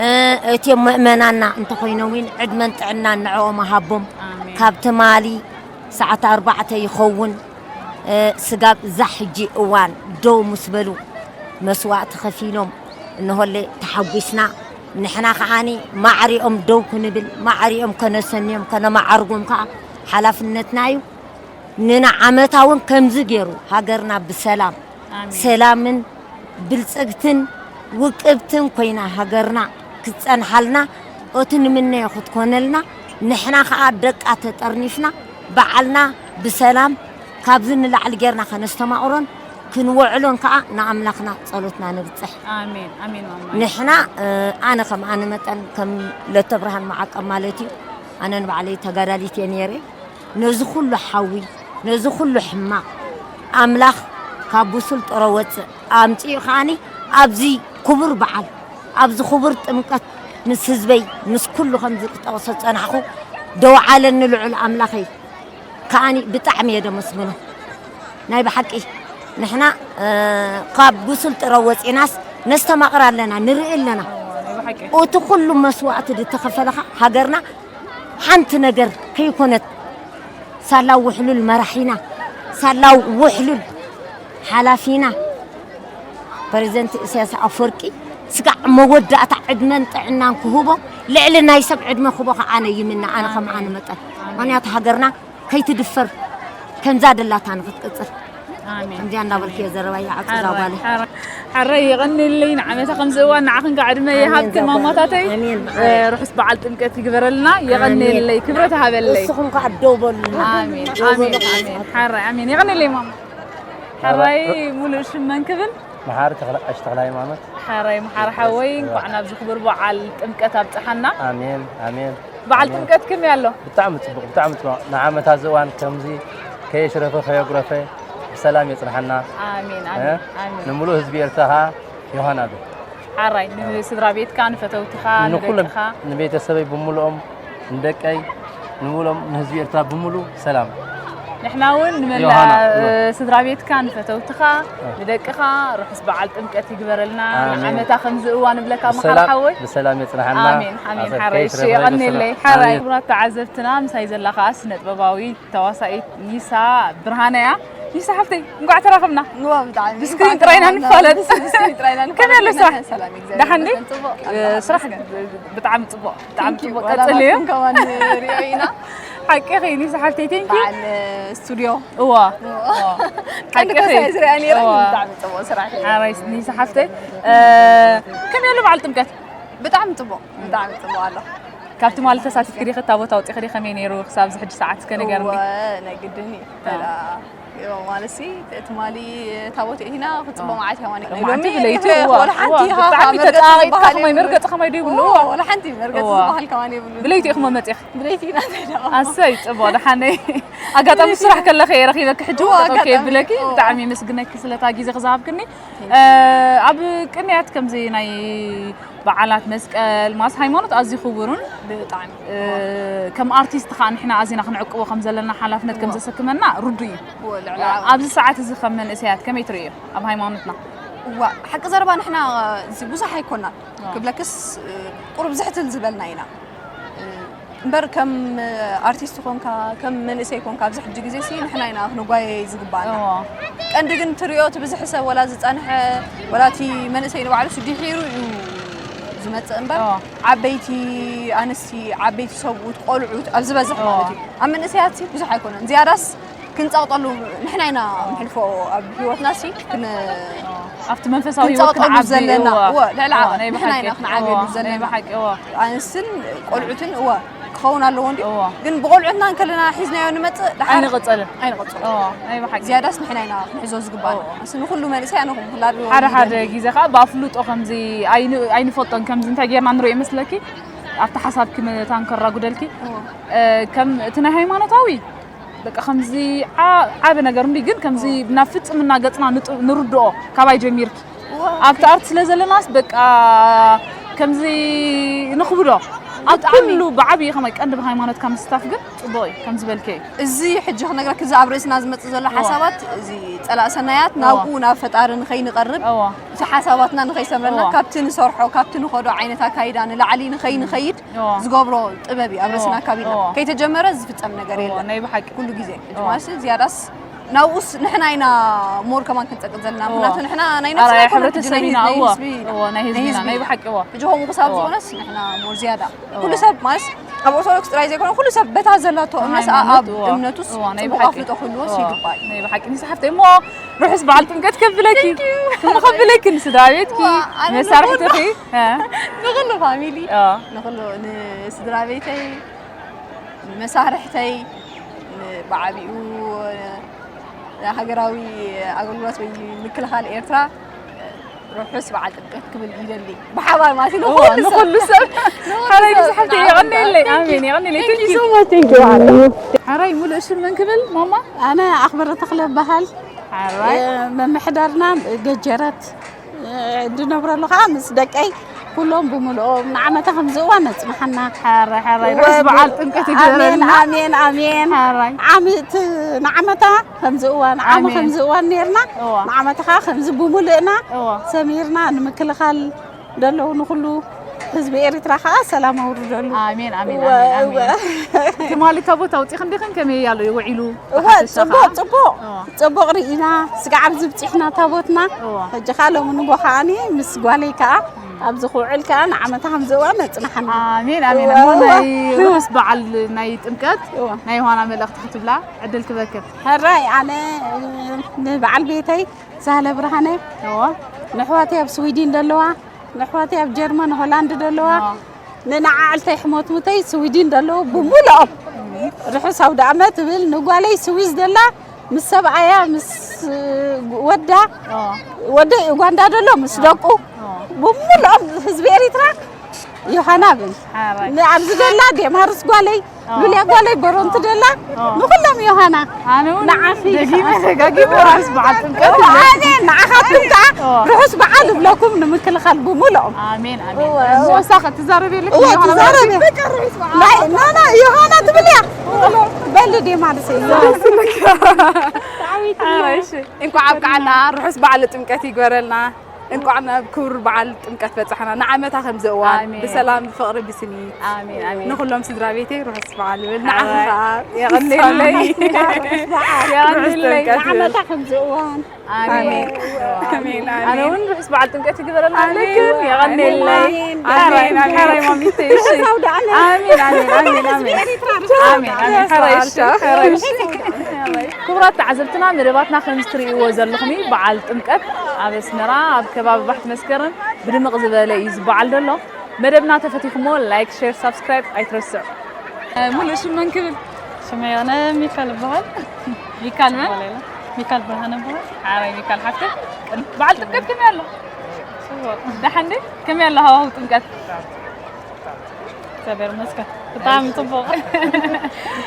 እ፣ እቲኦም ምእመናና እንተኾይኖም እውን ዕድመን ጥዕናን ንዕኦም ሃቦም። ኣሜን። ካብ ትማሊ ሰዓት ኣርባዕተ ይኸውን፣ እ፣ ስጋብ እዛ ሕጂ እዋን ደው ምስ በሉ መስዋእቲ ከፊሎም እንሆለ ተሓጒስና። ንሕና ከዓኒ ማዕሪኦም ደው ክንብል፣ ማዕሪኦም ከነሰንዮም፣ ከነማዓርጎም ከኣ ሓላፍነትና እዩ። ንንዓመታ እውን ከምዚ ገይሩ ሃገርና ብሰላም፣ ኣሜን። ሰላምን ብልጽግትን ውቅብትን ኮይና ሃገርና ክትጸንሓልና፣ እቲ ንምነዮ ክትኮነልና፣ ንሕና ከኣ ደቃ ተጠርኒፍና ባዕልና ብሰላም ካብዚ ንላዕሊ ጌርና ከነስተማቕሮን ክንውዕሎን ከኣ ንኣምላኽና ጸሎትና ንብጽሕ። ኣሜን፣ ኣሜን ማማ። ንሕና፣ እ፣ ኣነ ከም ኣነ መጠን ከም ለተብርሃን መዓቀብ ማለት እዩ። ኣነ ንባዕለይ ተጋዳሊት እየ ነይረ። ነዚ ኩሉ ሓዊ፣ ነዚ ኩሉ ሕማቕ ኣምላኽ ካብ ብሱል ጥረ ወፅእ ኣምፂኡ ከዓኒ ኣብዚ ክቡር በዓል፣ ኣብዚ ክቡር ጥምቀት ምስ ህዝበይ፣ ምስ ኩሉ ከምዚ ክጠቕሶ ዝፀናሕኹ ደው ዓለኒ ልዑል ኣምላኸይ። ከዓኒ ብጣዕሚ እየ ደመስግኖ። ናይ ብሓቂ ንሕና፣ እ፣ ካብ ብሱል ጥረ ወፂናስ ነስተማቕር ኣለና፣ ንርኢ ኣለና። ናይ ብሓቂ። እቲ ኩሉ መስዋእቲ ዝተኸፈለኻ ሃገርና ሓንቲ ነገር ከይኮነት፣ ሳላ ውሕሉል መራሒና፣ ሳላ ውሕሉል ሓላፊና ፕሬዚደንት ኢሳያስ ኣፈወርቂ ስጋዕ መወዳእታ ዕድመን ጥዕናን ክህቦ፣ ልዕሊ ናይ ሰብ ዕድመ ክህቦ ከዓነ ይምነ፣ ኣነ ከም ኣነ መጠን። ኣሜን። ምኽንያቱ ሃገርና ከይትድፈር ከምዛ ደላታ ንክትቅጽል። ኣሜን። እንዲያ እንዳበልክ እየ ዘረባይ ዓጽዛ ጓለይ። ሓራይ የቐንየለይ፣ ንዓመታ ከምዚ እዋን ንዓኽን ከዓ ዕድመ ኣሜን ይሃብክን ዛጓል። ማማታተይ። ኣሜን። እ፣ ርሑስ በዓል ጥምቀት ይግበረልና። የቐንየለይ፣ ኣሜን። ክብረት ሃበለይ። ንስኹም ከዓ ደው በሉ። ኣሜን፣ ደው በሉ ኣሜን፣ ከዓ ኣሜን። ሓራይ ኣሜን። የቐንየለይ ማማ። ሓራይ ሙሉእ ሽም መን ክብል? መሓሪ ተኽለ-፣ ቀሺ ተኽለ ሃይማኖት። ሓራይ መሓሪ ሓወይ፣ እንኳዕ ናብዚ ክቡር በዓል ጥምቀት ኣብጽሓና። ኣሜን፣ ኣሜን። በዓል ኣሜን። ጥምቀት ከመይ ኣሎ? ብጣዕሚ ጽቡቕ፣ ብጣዕሚ ጽቡቕ። ንዓመታ እዚ እዋን ከምዚ ከየሽረፈ ከየጉረፈ ብሰላም የጽንሓና። ኣሜን፣ ኣሜን፣ እ? ኣሜን። ንምሉእ ህዝቢ ኤርትራ ኸኣ ዮሃና ዶ። ሓራይ፣ ንስድራ ቤትካ፣ ንፈተውትኻ፣ ንኹሎም፣ ንደቅኻ። ንቤተሰበይ ብምሉኦም፣ ንደቀይ፣ ንምሉኦም፣ ንህዝቢ ኤርትራ ብምሉእ ሰላም። ንሕና እውን ንመላእ፣ ዮሃና፣ እ፣ ዮ-፣ ስድራ ቤትካ፣ ንፈተውትኻ፣ እ። ንደቅኻ ርሑስ በዓል ጥምቀት ይግበረልና። ኣሜን። ንዓመታ ከምዚ እዋን ንብለካ መሓር ብሰላም፣ ሓወይ። ብሰላም የጽንሓና። ኣሜን፣ ኣሜን። ኣሰር ሓራይ፣ እሺ፣ ከይስረፈ የጽንሓና። የቐንየለይ። ሓራይ፣ ኣሜን። ክቡራት ተዓዘብትና፣ ምሳይ ዘላ ከኣ ስነ ጥበባዊት ተዋሳኢት ኒሳ ብርሃነ እያ። ኒሳ ሓፍተይ፣ እንኳዕ ተራኸብና። እዋ፣ ብጣዕሚ ብስክሪን እንኳዕ ጥራይ ኢና ተራኸብና። ንፋለጥ። ብስ-፣ ብስክሪን ጥራይ ኢና ከመይ ኣሎ ንፋለጥ። ስራሕ? ሰላም፣ እግዚኣብሔር ደሓን ድዩ? ይመስገን፣ ጽቡቕ። እ፣ ኣልሓምዱሊላህ፣ ስራሕ ይመስገን። ብ-፣ ብጣዕሚ ጽቡቕ፣ ብጣዕሚ ጽቡቕ። ጽቡቕ። ቀጽልዮ። ናትኩም ከማን ርኢዮ ኢና። ሓቅኺ ኒሳ ሓፍተይ፣ ቴንኪ። በዓል ስቱድዮ። እዋ። እዋ። እዋ። ቀንዲ ሓቅኺ። ከሳይ ዝሪኣ ነይረ፣ እዋ። ብጣዕሚ ጽቡቕ ስራሕ እዩ። ሓራይ ኒሳ ሓፍተይ፣ እ፣ ከመይ ኣሎ በዓል ጥምቀት? ብጣዕሚ ጽቡቕ፣ ብጣዕሚ ጽቡቕ ኣሎ። ካብ ትማሊ ተሳቲፍኪ ዲኺ? ታቦት ኣውጺኺ ዲኺ? ከመይ ነይሩ ክሳብ እዚ ሕጂ ሰዓት እስከ ንገርኒ። እወ፣ ናይ ግድን እዩ። ኣዎ። ተዳ-፣ ዮ፣ ማለትሲ፣ ትማሊ ታቦት እቲና ክጽቦ ኣዎ። መዓት እያ ዋኒ። ሎሚ መዓት ብለይቲ፣ ንሕና እወ፣ ወላ ሓንቲ እወ፣ ኢኻ ብጣዕሚ መርገጺ ተጣቂጥካ ዝበሃል ከማይ የብሉን። መርገጺ ከማይ ዶ ይብሉ? እወ፣ ወላ ሓንቲ መርገጺ እወ። ዝበሃል ከማን የብሉን። ብለይቲ ኢኹም መጺኺ? ብለይቲ ኢና ተዳ-፣ ኣሰይ፣ ጽቡቕ፣ ደሓነይ። ኣጋጣሚ ስራሕ ከለኺ እየ ረኺበኪ ሕጂ እወ፣ እውን ጠጠው ኣጋጣሚ። ከየብለኪ እወ። ብጣዕሚ የመስግነኪ ስለታ ግዜ ክዝሃብክኒ። እ፣ ኣብ ቅንያት ከምዚ ናይ በዓላት መስቀል፣ ማስ ሃይማኖት ኣዝዩ ክቡርን፣ ብጣዕሚ። እ፣ ከም ኣርቲስት ኸኣ ንሕና ኣዚና ክንዕቅቦ ከም ዘለና ሓላፍነት ከም እዋ። ዘሰክመና ርዱእ እዩ። እዋ፣ ልዕሊ ዓቐን። ኣብዚ ሰዓት እዚ ከም መንእሰያት ከመይ ትርእዮ ኣብ ሃይማኖትና? እዋ፣ ሓቂ ዘረባ ንሕና እዚ ብዙሕ ኣይኮናን። እዋ። ክብለክስ፣ እ፣ ቁሩብ ዝሕትል ዝበልና ኢና። እ፣ እምበር ከም ኣርቲስት ኮንካ፣ ከም መንእሰይ ኮንካ፣ ኣብዚ ሕጂ ግዜ ሲ ንሕና ኢና ክንጓየይ ዝግባኣና። እዎ። ቀንዲ ግን ትሪኦ እቲ ብዝሒ ሰብ ወላ ዝጸንሐ፣ ወላ እቲ መንእሰይ ንባዕሉ ሲ ድሒሩ እዩ ዝመጽእ እምበር፣ እዎ። ዓበይቲ ኣንስቲ፣ ዓበይቲ ሰብኡት፣ ቆልዑት ኣብ ዝበዝሕ እዎ። ማለት እዩ። ኣብ መንእሰያት ሲ ብዙሕ ኣይኮነን። ዝያዳስ ክንጸቕጠሉ ንሕና ኢና ንሕልፎ ኣብ ህይወትና ሲ ክን-፣ ኣብቲ መንፈሳዊ ህይወት ክንጸቕጠሉ ክንዓቢ፣ ዘለና፣ እዎ። እዎ፣ ልዕሊ እዎ፣ ዓቐን ናይ ንሕና ብሓቂ። ኢና ክንዓብየሉ እዎ፣ ናይ ዘለና። ብሓቂ፣ እዎ። ኣንስትን ቆልዑትን፣ እዎ፣ ክኸውን ኣለዎ እንድዩ። እዎ። ግን ብቆልዑትና እንከለና ሒዝናዮ ንመጽእ፣ ድሓር ኣይንቕጸልን። ኣይንቕጸልን። እዎ፣ ናይ ብሓቂ። ዝያዳስ ንሕና ኢና ክንሕዞ ዝግባኣና። እዎ። ኣንስ ንኹሉ መንእሰይ ኣነ ኹም ክላቢ ሓደ ሓደ ግዜ ኸኣ ብኣፍልጦ ከምዚ ኣይን-፣ ኣይንፈልጦን፣ ከምዚ እንታይ ጌርና ንሪኦ ይመስለኪ? ኣብቲ ሓሳብኪ መታን ከራጉደልኪ። እዎ። እ፣ ከም እቲ ናይ ሃይማኖታዊ በቃ ከምዚ ዓ-፣ ዓቢ ነገር እንዲ፣ ግን ከምዚ ናብ ፍጽምና ገጽና ንጥ-፣ ንርድኦ ካባይ ጀሚርኪ። ዋው። ኣብቲ ኣርት ስለ ዘለናስ በቃ ከምዚ ንኽብዶ። ኣብ ኩሉ ብዓብዪ ከማይ ቀንዲ ብሃይማኖትካ ምስታፍ ግን ጽቡቕ እዩ፣ ከም ዝበልከ እዩ። እዚ ሕጂ ክነግረክ፣ እዚ ኣብ ርእስና ዝመጽእ ዘሎ ሓሳባት፣ እዚ ጸላእ ሰናያት ናብኡ፣ ናብ ፈጣሪ ንኸይንቐርብ፣ እቲ ሓሳባትና ንኸይሰምረና፣ ካብቲ ንሰርሖ፣ ካብቲ ንኸዶ ዓይነት ኣካይዳ ንላዕሊ ንኸይንኸይድ ዝገብሮ ጥበብ እዩ። ኣብ ርእስና ኣካቢድና ከይተጀመረ ዝፍጸም ነገር የለን። ናይ ብሓቂ። ኩሉ ግዜ። ሕጂ ማለት ዝያዳስ ናብኡስ ንሕና ኢና ሞር ከማን ክንጸቅጥ ዘለና። ምኽንያቱ ንሕና ናይ ነብስና ኣራያ ኣይኮነን፣ ሕጂ ሕብረተሰብ ናይ ኢና። ህዝቢ፣ እወ። ናይ ህዝቢ ኢና። እወ፣ ናይ ህዝቢ ናይ ኢና። ብሓቂ፣ እወ። ሕጂ ከምኡ ክሳብ እወ። ዝኾነስ ንሕና ሞር ዝያዳ። እወ። ኩሉ ሰብ ማለት ኣብ ኦርቶዶክስ ጥራይ ዘይኮነ ኩሉ ሰብ በታ ዘላቶ እምነት ሃይማኖት፣ ኣብ እወ። እምነቱስ እወ፣ ናይ ጽቡቕ ብሓቂ። ኣፍልጦ ክህልዎስ እወ። ይግባእ። ናይ ብሓቂ። ንስሓፍተይ እሞ ርሑስ በዓል ጥምቀት ከብለኪ። Thank you። ክም ከብለኪ ንስድራ ቤትኪ፣ እወ፣ ኣነ መሳርሕትኺ። ንኹሉ፣ እ። ንኹሉ ፋሚሊ፣ እወ። ንኹሉ ንስድራ ቤተይ፣ መሳርሕተይ፣ ብዓቢኡ ሃገራዊ ኣገልግሎት ወይ ምክልኻል ኤርትራ ርሑስ በዓል ጥምቀት ክብል ይደሊ። ብሓባር ማለት እዩ፣ እወ፣ ንኹሉ ንኹሉ ሰብ። ሰብ። ንኹሉ ሓራይ ሰብ። ዝሓፍተይ፣ የቐንየለይ። ኣሜን፣ የቐንየለይ። Thank you so much. Thank you። ሓራይ ሙሉእ ሽም መን ክብል፣ ማማ? ኣነ ኣኽበረ ተኽለ እበሃል። ሓራይ። እ፣ መምሕዳርና ገጀረት። እንድነብረሉ ከዓ ምስ ደቀይ ኩሎም ብምልኦም ንዓመታ ከምዚ እዋን ነጽንሓና። ሓራይ፣ ሓራይ። ርሑስ በዓል ጥምቀት ኣሜን፣ ይግበረልና። ኣሜን፣ ኣሜን። ሓራይ። ዓመት ንዓመታ ከምዚ እዋን፣ ዓሚ ኣሜን። ከምዚ እዋን ኔርና፣ እዋ። ንዓመታ ከዓ ከምዚ ብምልእና እዋ። ሰሚርና ንምክልኻል ደለዉ ንኹሉ ህዝቢ ኤሪትራ ከዓ ሰላም ኣውርደሉ። ኣሜን፣ ኣሜን፣ እወ፣ ኣሜን፣ ኣሜን። እወ። ትማሊ ታቦት ኣውጺኽን ዲኽን ከመይ ኣሎ ውዒሉ? እወ፣ ብሓፈሻ ጽቡቕ፣ ከዓ? ጽቡቕ። እወ። ጽቡቕ ርኢና፣ ስጋዕ ኣብዚ ብጺሕና ታቦትና። እወ። ሕጂ ከዓ ሎሚ ንጎ ከዓኒ ምስ ጓለይ ከዓ ኣብዚ ክውዕል ከዓ ንዓመታ ከም ዝእዋን ነጽንሓና። ኣሜን፣ ኣሜን። እወ፣ እሞ እወ። ናይ ርሑስ በዓል ናይ ጥምቀት እወ። ናይ ዮሃና መልእኽቲ ክትብላ ዕድል ክበክብ። ሕራይ ኣነ ንበዓል ቤተይ ሳህለ ብርሃነ እወ። ንኣሕዋተይ ኣብ ስዊድን ዘለዋ ንኣሕዋተይ ኣብ ጀርመን ሆላንድ ዘለዋ እወ። ንንዓዓልተይ ሕሞትሙተይ ስዊድን ዘለዉ ብምልኦም ርሑስ ኣውደ ዓመት እብል። ንጓለይ ስዊዝ ዘላ ምስ ሰብኣያ ምስ ወዳ እወ። ወደይ ኡጋንዳ ዘሎ ምስ ደቁ እወ። ብምልኦም ህዝቢ ኤሪትራ ዮሃና እብል። ሓራይ። ንኣብዚ ዘላ ዴማርስ ጓለይ ኣዎ። ሉልያ ጓለይ በሮንቲ ደላ ኣዎ። ንኹሎም ዮሃና ኣነ እውን ንዓኺ ደጊመ ደጋጊመ ርሑስ በዓል ጥምቀት እብለኩም። ኣሜን። ንዓኻትኩም ከዓ ኣዎ። ርሑስ በዓል እብለኩም ንምክልኻል ብምልኦም። ኣሜን፣ ኣሜን። እወ፣ እወ። እሞ እሳ ኸ ትዛረብ የለክን እወ፣ ዮሃና ትዛረብ ማለት እየ። ናይ፣ ና፣ ና፣ ዮሃና ትብል እያ። በል ዴማ ንሰይ። ኣረ፣ እሺ። እንኳዕ ኣብቅዓና፣ ርሑስ በዓል ጥምቀት ይግበረልና። እንቋዕ ናብ ክቡር በዓል ጥምቀት በጻሕና። ንዓመታ ከም ዝእዋን ኣሜን። ብሰላም፣ ብፍቕሪ፣ ብስኒት። ኣሜን፣ ኣሜን። ንኹሎም ስድራ ቤተይ ርሑስ በዓል ይብል። ንዓኺ ኣሜን። ኸኣ የቐንየለይ። ርሑስ የቐንየለይ። ጥምቀት ይብል። ንዓመታ ከም ዝእዋን። ኣሜን። ኣሜን። ኣሜን፣ ኣነ ኣሜን። እውን ርሑስ በዓል ጥምቀት ይግበረልና ኣሜን። ኣለክን። የቐንየለይ። ኣሜን። ኣሜን፣ ኣሜን። ሓራይ ማሚተይ፣ እሺ። ርሑስ ኣውደ ዓመት። ኣሜን፣ ኣሜን፣ ኣሜን፣ ኣሜን። ኤሪትራ ርሑስ ኣሜን፣ ኣውደ ኣሜን። ዓመት። ሓራይ፣ እሺ፣ ሓራይ፣ እሺ። ክቡራት ተዓዘብትና፣ መደባትና ከም እትርእይዎ ዘለኹም እዩ። በዓል ጥምቀት ኣብ ኣስመራ፣ ኣብ ከባቢ ባሕቲ መስከረም ብድምቕ ዝበለ እዩ ዝበዓል ዘሎ። መደብና ተፈቲኹሞ ላይክ፣ ሼር፣ ሳብስክራይብ ኣይትረስዑ። እ፣ ሙሉእ ሽም መን ክብል? ሽመይ ኣነ ሚካል እበሃል። ሚካል መን? ሚካል ብርሃነ እበሃል። ሓራይ ሚካል ሓፍተይ። በዓል ጥምቀት ከመይ ኣሎ? ጽቡቕ። ደሓን ድዩ? ከመይ ኣሎ ሃዋህው ጥምቀት? እግዚኣብሔር ይመስገን። ብጣዕሚ ጽቡቕ።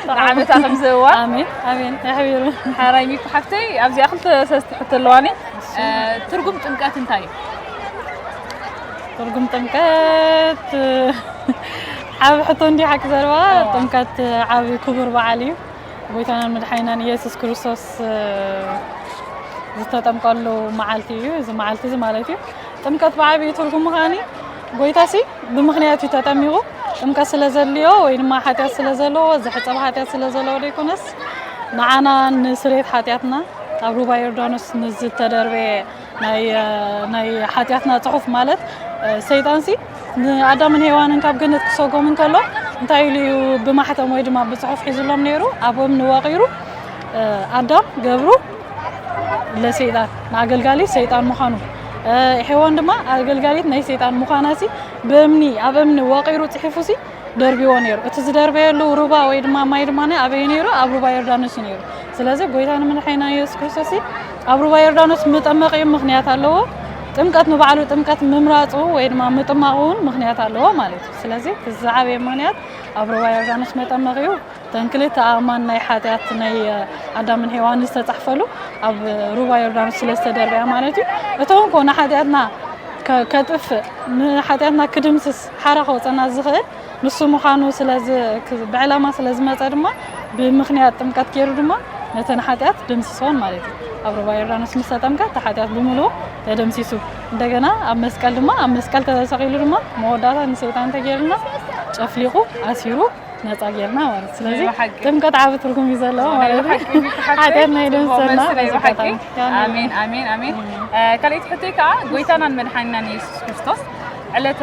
ንዓመታ ከም ዝእዋን። ኣሜን፣ ኣሜን። የሕቢሩ። ሓራይ ሚኩ ሓፍተይ፣ ኣብዚኣ ክልተ ሰለስተ ሕቶ ኣለዋኒ። እሺ። እ፣ ትርጉም ጥምቀት እንታይ እዩ? ትርጉም ጥምቀት፣ ዓቢ ሕቶ እንድዩ ሓቂ ዘረባ። እዎ። ጥምቀት ዓቢ ክቡር በዓል እዩ። ጎይታናን መድሓኒናን ኢየሱስ ክርስቶስ፣ እ፣ ዝተጠምቀሉ መዓልቲ እዩ፣ እዚ መዓልቲ እዚ ማለት እዩ። ጥምቀት ብዓቢኡ ትርጉሙ ከኣኒ፣ ጎይታሲ ብምኽንያት እዩ ተጠሚቑ። ጥምቀት ስለ ዘድልዮ ወይ ድማ ሓጢኣት ስለ ዘለዎ፣ ዝሕጸብ ሓጢኣት ስለ ዘለዎ ዘይኮነስ፣ ንዓና ንስርየት ሓጢኣትና ኣብ ሩባ ዮርዳኖስ ንዝተደርበየ ናይ፣ ናይ ሓጢኣትና ጽሑፍ ማለት፣ ሰይጣንሲ ንኣዳምን ሄዋንን ካብ ገነት ክሰጎም እንከሎ እንታይ ኢሉ እዩ ብማሕተም ወይ ድማ ብጽሑፍ ሒዙሎም ነይሩ? ኣብ እምኒ ወቒሩ፣ ኣዳም ገብሩ ለሰይጣን፣ ንኣገልጋሊ ሰይጣን ምዃኑ፣ ሄዋን ድማ ኣገልጋሊት ናይ ሰይጣን ምዃናሲ ብእምኒ፣ ኣብ እምኒ ወቒሩ ጽሒፉሲ ደርቢዎ ነይሩ። እቲ ዝደርበየሉ ሩባ ወይ ድማ ማይ ድማ ኣበይ ነይሩ? ኣብ ሩባ ዮርዳኖስ እዩ ነይሩ። ስለዚ ጎይታና መድሓኒና የሱስ ክርስቶስ ኣብ ሩባ ዮርዳኖስ ምጥማቕ እዩ ምኽንያት ኣለዎ። ጥምቀት ንባዕሉ ጥምቀት ምምራጹ ወይ ድማ ምጥማቑ እውን ምኽንያት ኣለዎ ማለት እዩ። ስለዚ እቲ ዝዓበየ ምኽንያት ኣብ ሩባ ዮርዳኖስ መጠመቕ እዩ። እተን ክልተ ኣእማን ናይ ሓጢኣት ናይ ኣዳምን ሄዋን ዝተጻሕፈሉ ኣብ ሩባ ዮርዳኖስ ስለ ዝተደርበያ ማለት እዩ። እቶም ኮነ ሓጢኣትና ከጥፍእ፣ ንሓጢኣትና ክድምስስ ሓራ ከውፀና ዝኽእል ንሱ ምዃኑ ስለዚ ብዕላማ ስለ ዝመፀ ድማ ብምኽንያት ጥምቀት ገይሩ ድማ ነተን ሓጢኣት ደምስሶን ማለት እዩ። ኣብ ሩባ ዮርዳኖስ ምስ ተጠምቀ እቲ ሓጢኣት ብምልኡ ተደምሲሱ። እንደገና ኣብ መስቀል ድማ ኣብ መስቀል ተሰቒሉ ድማ መወዳእታ ንሰይጣን እንተገይሩና ጨፍሊቑ ኣሲሩ ነፃ ጌርና ማለት እዩ። ስለዚ ጥምቀት ዓቢ ትርጉም እዩ ዘለዎ ማለት እዩ። ሓጢኣትና ይደምሰና። ኣሜን ኣሜን ኣሜን። ካልኣይቲ ሕቶይ ከዓ ጎይታናን መድሓኒናን የሱስ ክርስቶስ ዕለተ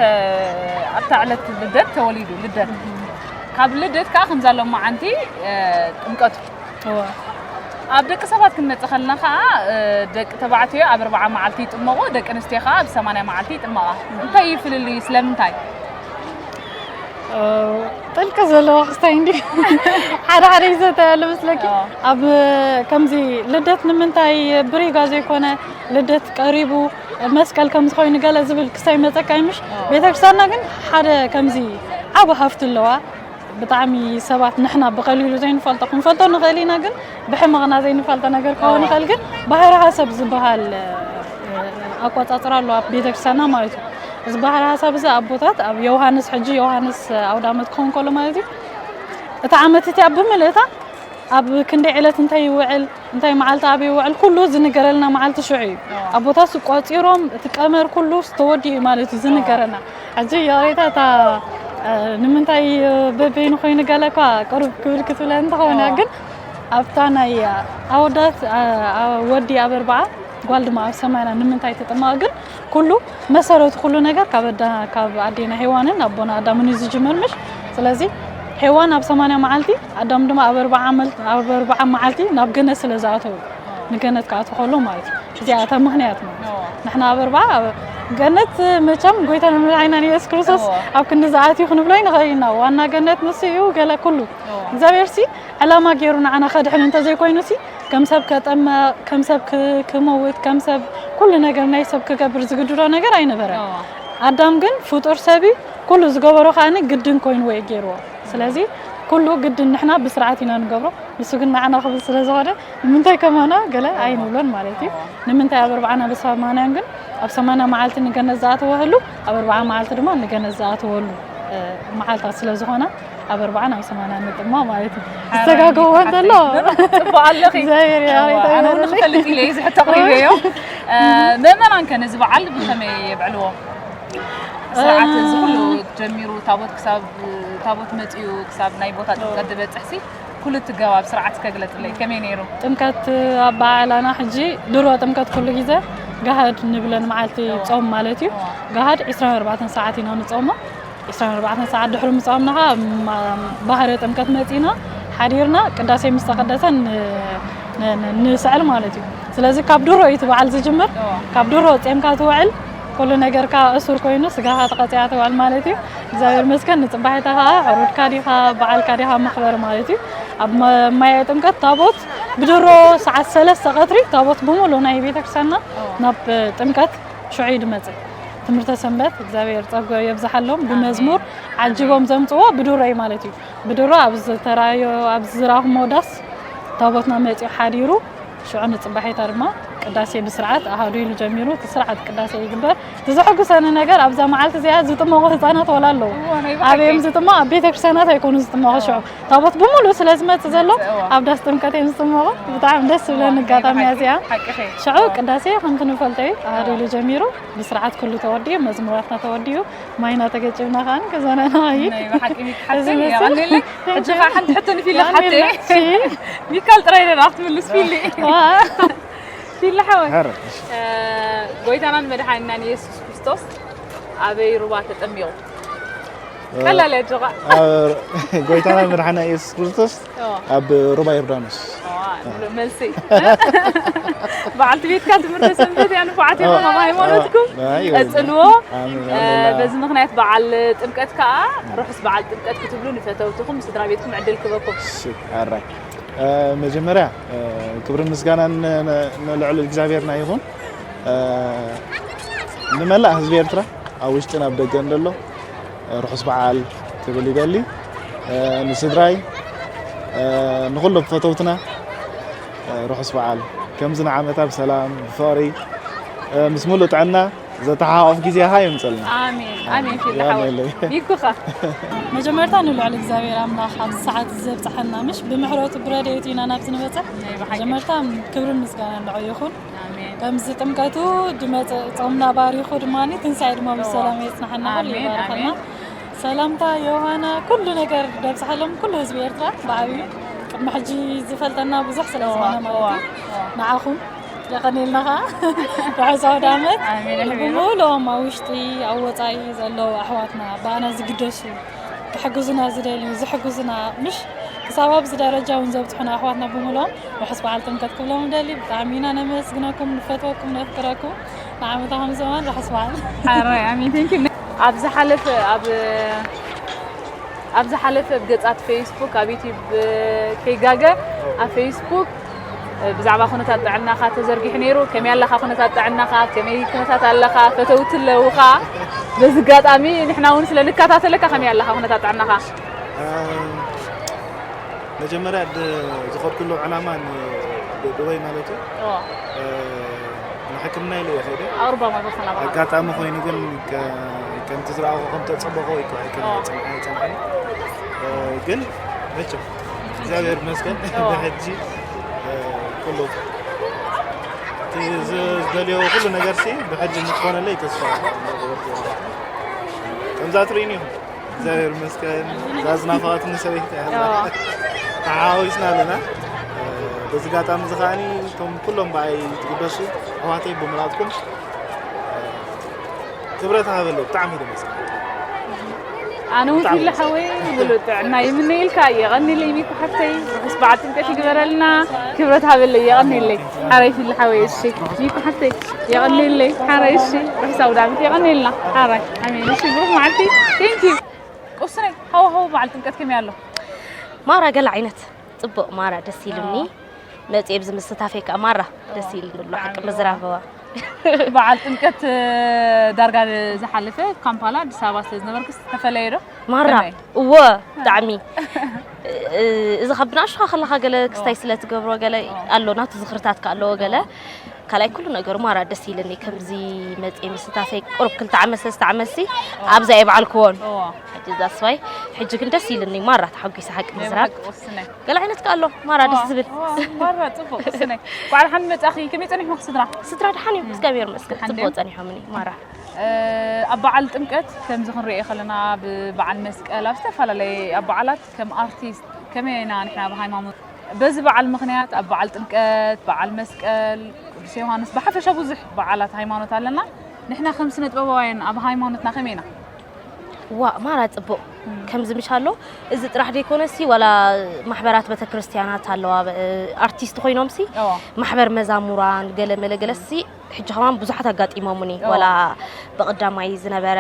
ኣብታ ዕለት ልደት ተወሊዱ። ልደት ካብ ልደት ከዓ ከምዛ ሎማዓንቲ ጥምቀቱ ኣብ ደቂ ሰባት ክንመጽእ ከለና ከዓ ደቂ ተባዕትዮ ኣብ ኣርባዓ መዓልቲ ይጥመቑ፣ ደቂ ኣንስትዮ ከዓ ኣብ ሰማንያ መዓልቲ ይጥመቓ። እንታይ እዩ ፍልልዩ? ስለምንታይ? ጥልቂ ዘለዎ ክስታይ እንዲ ሓደ ሓደ ይዘተ ያለ መስለኪ ኣብ ከምዚ ልደት ንምንታይ ብሪጋ ዘይኮነ ልደት ቀሪቡ መስቀል ከምዚ ኮይኑ ገለ ዝብል ክስታይ መፀካ ይምሽ። ቤተክርስትያንና ግን ሓደ ከምዚ ዓብ ሃፍቲ ኣለዋ። ብጣዕሚ ሰባት ንሕና ብቐሊሉ ዘይንፈልጦ ክንፈልጦ ንኽእል ኢና፣ ግን ብሕመቕና ዘይንፈልጦ ነገር ክኸውን ይኽእል። ግን ባህርያ ሰብ ዝበሃል ኣቆፃፅራ ኣሎ ኣብ ቤተክርስትያንና ማለት እዩ። እዚ ባህርያ ሰብ እዚ ኣቦታት ኣብ ዮሃንስ ሕጂ ዮሃንስ ኣውዳመት ክኸውን ከሎ ማለት እዩ። እቲ ዓመት እቲ ኣብ ብምልእታ ኣብ ክንደይ ዕለት እንታይ ይውዕል እንታይ መዓልቲ ኣበይ ይውዕል ኩሉ ዝንገረልና መዓልቲ ሽዑ እዩ። ኣቦታት ቆፂሮም እቲ ቀመር ኩሉ ተወዲኡ ማለት እዩ ዝንገረና። ሕጂ የቕሬታ እታ ንምንታይ በበይኑ ኮይኑ ገለ እኳ ቅሩብ ክብል ክትብለ እንተኾነ ግን ኣብታ ናይ ኣወዳት ወዲ ኣብ ኣርባዓ ጓል ድማ ኣብ ሰማይና ንምንታይ ተጠማቕ ግን ኩሉ መሰረቱ ኩሉ ነገር ካብ ኣዳ ካብ ኣዴና ሄዋንን ኣቦና ኣዳምን እዩ ዝጅምር ምሽ። ስለዚ ሄዋን ኣብ ሰማንያ መዓልቲ ኣዳም ድማ ኣብ ኣርባዓ መል- ኣብ ኣርባዓ መዓልቲ ናብ ገነት ስለ ዝኣተው ንገነት ክኣትው ከሎ ማለት እዩ። እዚኣ እታ ምኽንያት ማለት እዩ። ንሕና ኣብ ኣርባዓ ኣብ ገነት መቸም ጎይታን መድሓኒናን የሱስ ክርስቶስ ኣብ ክንዲ ዝኣትዩ ክንብሎ ይንኽእል ኢና። ዋና ገነት ንሱ እዩ ገለ ኩሉ እግዚኣብሔር ሲ ዕላማ ገይሩ ንዓና ከድሕን እንተዘይኮይኑ ሲ ከም ሰብ ከጠመቕ ከም ሰብ ክመውት ከም ሰብ ኩሉ ነገር ናይ ሰብ ክገብር ዝግድዶ ነገር ኣይነበረን። ኣዳም ግን ፍጡር ሰብ እዩ። ኩሉ ዝገበሮ ከዓኒ ግድን ኮይንዎ እዩ ገይርዎ። ስለዚ ኩሉ ግድን ንሕና ብስርዓት ኢና ንገብሮ። ንሱ ግን ንዓና ክብል ስለ ዝኾነ ንምንታይ ከማና ገለ ኣይንብሎን ማለት እዩ። ንምንታይ ኣብ ኣርባዓና ብሰማንያን ግን ኣብ ሰማንያ መዓልቲ ንገነት ዝኣተወ ህሉ ኣብ ኣርባዓ መዓልቲ ድማ ንገነት ዝኣተወሉ መዓልታት ስለ ዝኾነ ኣብ ኣርባዓ ናብ ሰማንያ ንጥማ ማለት እዩ። ዝተጋገወ እንተሎ ጽቡቕ ኣለኺ። እግዚኣብሔር ይባርክ። ኣነ እውን ክፈልጥ ኢለ እዚ ሕቶ ኣቕሪበዮ። ምእመናን ከ ነዚ በዓል ብኸመይ የብዕልዎ? ስርዓት እዚ ኩሉ ጀሚሩ ታቦት ክሳብ ታቦት መጺኡ ክሳብ ናይ ቦታ ጥምቀት ዝበጽሕ ሲ ኩሉ ትገባብ ስርዓት ከግለጽለይ ከመይ ነይሩ? ጥምቀት ኣበዓዕላና ሕጂ ድሮ ጥምቀት ኩሉ ግዜ ጋህድ ንብለን መዓልቲ ጾም ማለት እዩ። ጋህድ ዕስራን ኣርባዕተን ሰዓት ኢና ንጾሞ። ዕስራን ኣርባዕተን ሰዓት ድሕሪ ምጻምና ኸዓ ባህረ ጥምቀት መጺና ሓዲርና ቅዳሴ ምስ ተቐደሰ ንስዕል ማለት እዩ። ስለዚ ካብ ድሮ እዩ እቲ በዓል ዝጅምር። ካብ ድሮ ጼምካ ትውዕል ኩሉ ነገርካ እሱር ኮይኑ ስጋኻ ተቐጺዓ ትውዕል ማለት እዩ። እግዚኣብሔር መስገን ንጽባሒታ ኸዓ ሕሩድካ ዲኻ በዓልካ ዲኻ መኽበር ማለት እዩ። ኣብ ማየ ጥምቀት ታቦት ብድሮ ሰዓት ሰለስተ ቀትሪ ታቦት ብምሉ ናይ ቤተክርስትያንና ናብ ጥምቀት ሽዑ እዩ ድመጽእ። ትምህርተ ሰንበት እግዚኣብሔር ጸጎ የብዝሓሎም ብመዝሙር ዓጅቦም ዘምጽዎ ብድሮ እዩ ማለት እዩ። ብድሮ ኣብ ዝተራዮ ኣብ ዝራኹሞ ዳስ ታቦትና መጺኡ ሓዲሩ ሽዑ ንጽባሒታ ድማ ቅዳሴ ብስርዓት ኣሃዱ ኢሉ ጀሚሩ እቲ ስርዓት ቅዳሴ ይግበር። እቲ ዘሐጉሰኒ ነገር ኣብዛ መዓልቲ እዚኣ ዝጥመቑ ህፃናት ወላ ኣለዉ። ኣበዮም ዝጥመቑ ኣብ ቤተ ክርስቲያናት ኣይኮኑ ዝጥመቑ። ሽዑ ታቦት ብምሉእ ስለ ዝመፅእ ዘሎ ኣብ ዳስ ጥምቀት እዮም ዝጥመቑ። ብጣዕሚ ደስ ዝብለኒ ኣጋጣሚ እያ እዚኣ። ሽዑ ቅዳሴ ከምቲ ንፈልጦ እዩ ኣሃዱ ኢሉ ጀሚሩ ብስርዓት ኩሉ ተወዲኡ መዝሙራትና ተወዲኡ ማይና ተገጭብና ከዓን ገዛና ንኸይድ። ናይ ብሓቂ ሚኪ ሓሰብ ይመስል። የቐንየለይ። ሕጂ ከዓ ሓንቲ ሕቶ ንፊለ ክሓተ እየ። ሚካል ጥራይ ደኣ ክትምልስ ፊሊ። ፊሊ ሓወይ። ጎይታናን መድሓኒናን የሱስ ክርስቶስ ኣበይ ሩባ ተጠሚቑ? ቀላል እያ ጆኻ። ጎይታናን መድሓኒና የሱስ ክርስቶስ ኣብ ሩባ ዮርዳኖስ። ምሉእ መልሲ። በዓልቲ ቤትካ ትምህርተ ሰንበት እያ ንፉዓት ኢኹም ኣብ ሃይማኖትኩም። ቀጽልዎ። በዚ ምኽንያት በዓል ጥምቀት ከኣ ርሑስ በዓል ጥምቀት ክትብሉ ንፈተውትኹም ስድራ ቤትኩም ዕድል ክበኩም። ኣራይ መጀመርያ ክብርን ምስጋናን ንልዑል እግዚኣብሔርና ይኹን። ንመላእ ህዝቢ ኤርትራ ኣብ ውሽጥን ኣብ ደገን ዘሎ ርሑስ በዓል ክብል ይደሊ። ንስድራይ ንኹሎም ፈተውትና ርሑስ በዓል ከምዚ ንዓመታ ብሰላም ብፍቕሪ ምስ ሙሉእ ጥዕና ዘተሓቋፍ ግዜኻ ይምጸልና። ኣሜን ኣሜን። ፊል ሓወይ የቐንየለይ። ይኩኻ። መጀመርታ ንልዑል እግዚኣብሔር ኣምላኽ ኣብዚ ሰዓት እዚ ዘብፅሐና፣ ምሽ ብምሕረቱ ብረድኤቱ ኢና ናብዚ ንበፅሕ። መጀመርታ ክብርን ምስጋና ንዑ ይኹን። ኣሜን። ከምዚ ጥምቀቱ ድመፀ ፆምና ባሪኹ ድማ ትንሳኤ ድማ ብሰላም የፅናሓና፣ ኩሉ ኣሜን፣ ይባርኸና። ኣሜን። ሰላምታ ዮሃና ኩሉ ነገር ደብፅሐሎም ኩሉ ህዝቢ ኤርትራ ብዓብዩ ቅድሚ ሕጂ ዝፈልጠና ብዙሕ ስለ ዝኾነ ማለት እዩ። ንዓኹም የቐንየልና ኸዓ። ርሑስ ኣውደ ዓመት ኣሜን፣ ኣሜን። ብሙሉኦም ኣብ ውሽጢ ኣብ ወፃኢ ዘለዉ ኣሕዋትና ብኣና ዝግደሱ ክሕግዙና ዝደልዩ ዝሕግዙና ምሽ ክሳብ ኣብዚ ደረጃ እውን ዘብፅሑና ኣሕዋትና ብምሉኦም ርሑስ በዓል ጥምቀት ክብሎም ንደሊ። ብጣዕሚ ኢና ነመስግነኩም፣ ንፈትወኩም፣ ነፍቅረኩም። ንዓመታ ከም ዘማን ርሑስ በዓል። ሓራይ ኣሜን። Thank you። ኣብ ዝሓለፈ ኣብ ኣብ ዝሓለፈ ኣብ ገጻት ፌስቡክ ኣብ ዩቲዩብ ከይጋገ ኣብ ፌስቡክ ብዛዕባ ኩነታት ጥዕናኻ ተዘርጊሑ ነይሩ። ከመይ ኣለኻ ኩነታት ጥዕናኻ? ከመይ ኩነታት ኣለኻ? ፈተውቲ ኣለውኻ? በዚ ኣጋጣሚ ንሕና እውን ስለ ንከታተለካ ከመይ ኣለኻ ኩነታት ጥዕናኻ? መጀመርያ ድ- ዝኸድኩሉ ዕላማ ን- ድ- ዱባይ ማለት እዩ። ንሕክምና ኢለ እየ ከይደ። ኣውሮባ ማይክሮፎን ኣባኻ ኣጋጣሚ ኮይኑ ግን ከ- ከምቲ ዝረኣኹ ከም ተፀበኾ ይኮ ኣይከ ኦ። ፅንሓ ይፀንሓኒ ግን መቸም እግዚኣብሔር ይመስገን ኦ። ብሕጂ ኩሉ እቲ ዝ- ዝደልዮ ኩሉ ነገር ሲ ብሕጂ ምትኾነለይ ተስፋ ከምዛ ትርእኒ ኢኹም እግዚኣብሔር ይመስገን እዛ ዝናፈቐትኒ ሰበይቲ እያ ኦ። ተሓዋዊስና ኣለና በዚ ኣጋጣሚ እዚ ከዓኒ እቶም ኩሎም ብኣይ ትግደሱ ኣሕዋተይ ብምልኣትኩም ክብረት ሃበለይ ብጣዕሚ እዩ ደመሰ ኣነ እውን ፊለ ሓወይ ሙሉእ ጥዕና ይምነየልካ። የቐንየለይ ሚኩ ሓፍተይ፣ ርሑስ በዓል ጥምቀት ይግበረልና። ክብረት ሃበለይ፣ የቐንየለይ ሓረይ ፊለ ሓወይ። እሺ ሚኩ ሓፍተይ የቐንየለይ ሓረይ። እሺ ርሑስ ኣውደ ዓመት የቐንየልና ሓረይ። ኣሜን። እሺ ብሩኽ መዓልቲ። Thank you። ቁስነይ ሃው ሃው በዓል ጥምቀት ከመይ ኣሎ? ማራ ገለ ዓይነት ጽቡቕ ማራ ደስ ኢሉኒ። መጽኤ ብዚ ምስታፈይ ከኣ ማራ ደስ ኢሉኒ ኣሎ ሓቂ ምዝራብ። በዓል ጥምቀት ዳርጋ ዝሓለፈ ካምፓላ ኣዲስ ኣበባ ስለ ዝነበርኩ ዝተፈለየ ዶ? ማራ ከመይ? እወ ብጣዕሚ እ- እዚ ካብ ብናሽኻ ከለኻ ገለ ክስታይ ስለ ትገብሮ ገለ ኣሎ ናቱ ዝኽርታት ከ ኣለዎ ገለ ካልኣይ ኩሉ ነገሩ ማራ ደስ ኢልኒ ከምዚ መጽኤ ምስታፈይ ቁሩብ ክልተ ዓመት ሰለስተ ዓመት ሲ ኣብዛ የብዓልክዎን እዎ። ሕጂ እዛ ስዋይ ሕጂ ግን ደስ ኢልኒ ማራ ተሓጒሰ ሓቂ ምዝራብ ብሓቂ ወስነ። ገለ ዓይነት ከ ኣሎ ማራ ደስ ዝብል ማራ ጽቡቕ ወስነ። በዓል ሓን መጻኺ ከመይ ጸኒሕኩም ስድራ? ስድራ ድሓን እዮም እግዚኣብሔር መስገን ድሓን ጽቡቅ ድዮም? ጸኒሖምኒ ማራ ኣብ በዓል ጥምቀት ከምዚ ክንሪኦ ከለና ብበዓል መስቀል ኣብ ዝተፈላለየ ኣብ በዓላት ከም ኣርቲስት ከመይ ኢና ንሕና ብሃይማኖት በዚ በዓል ምኽንያት ኣብ በዓል ጥምቀት በዓል መስቀል ቅዱስ ዮሃንስ ብሓፈሻ ብዙሕ በዓላት ሃይማኖት ኣለና። ንሕና ከም ስነ ጥበባውያን ኣብ ሃይማኖትና ከመይ ኢና? ዋ ማራ ጽቡቅ ከምዚ ምሽ ኣሎ እዚ ጥራሕ ደይኮነሲ ዋላ ማሕበራት ቤተክርስትያናት ኣለዋ ብ- ኣርቲስት ኮይኖምሲ እዎ። ማሕበር መዛሙራን ገለ መለ ገለሲ ሕጂ ከማን ብዙሓት ኣጋጢሞምኒ እዎ። ዋላ ብቐዳማይ ዝነበረ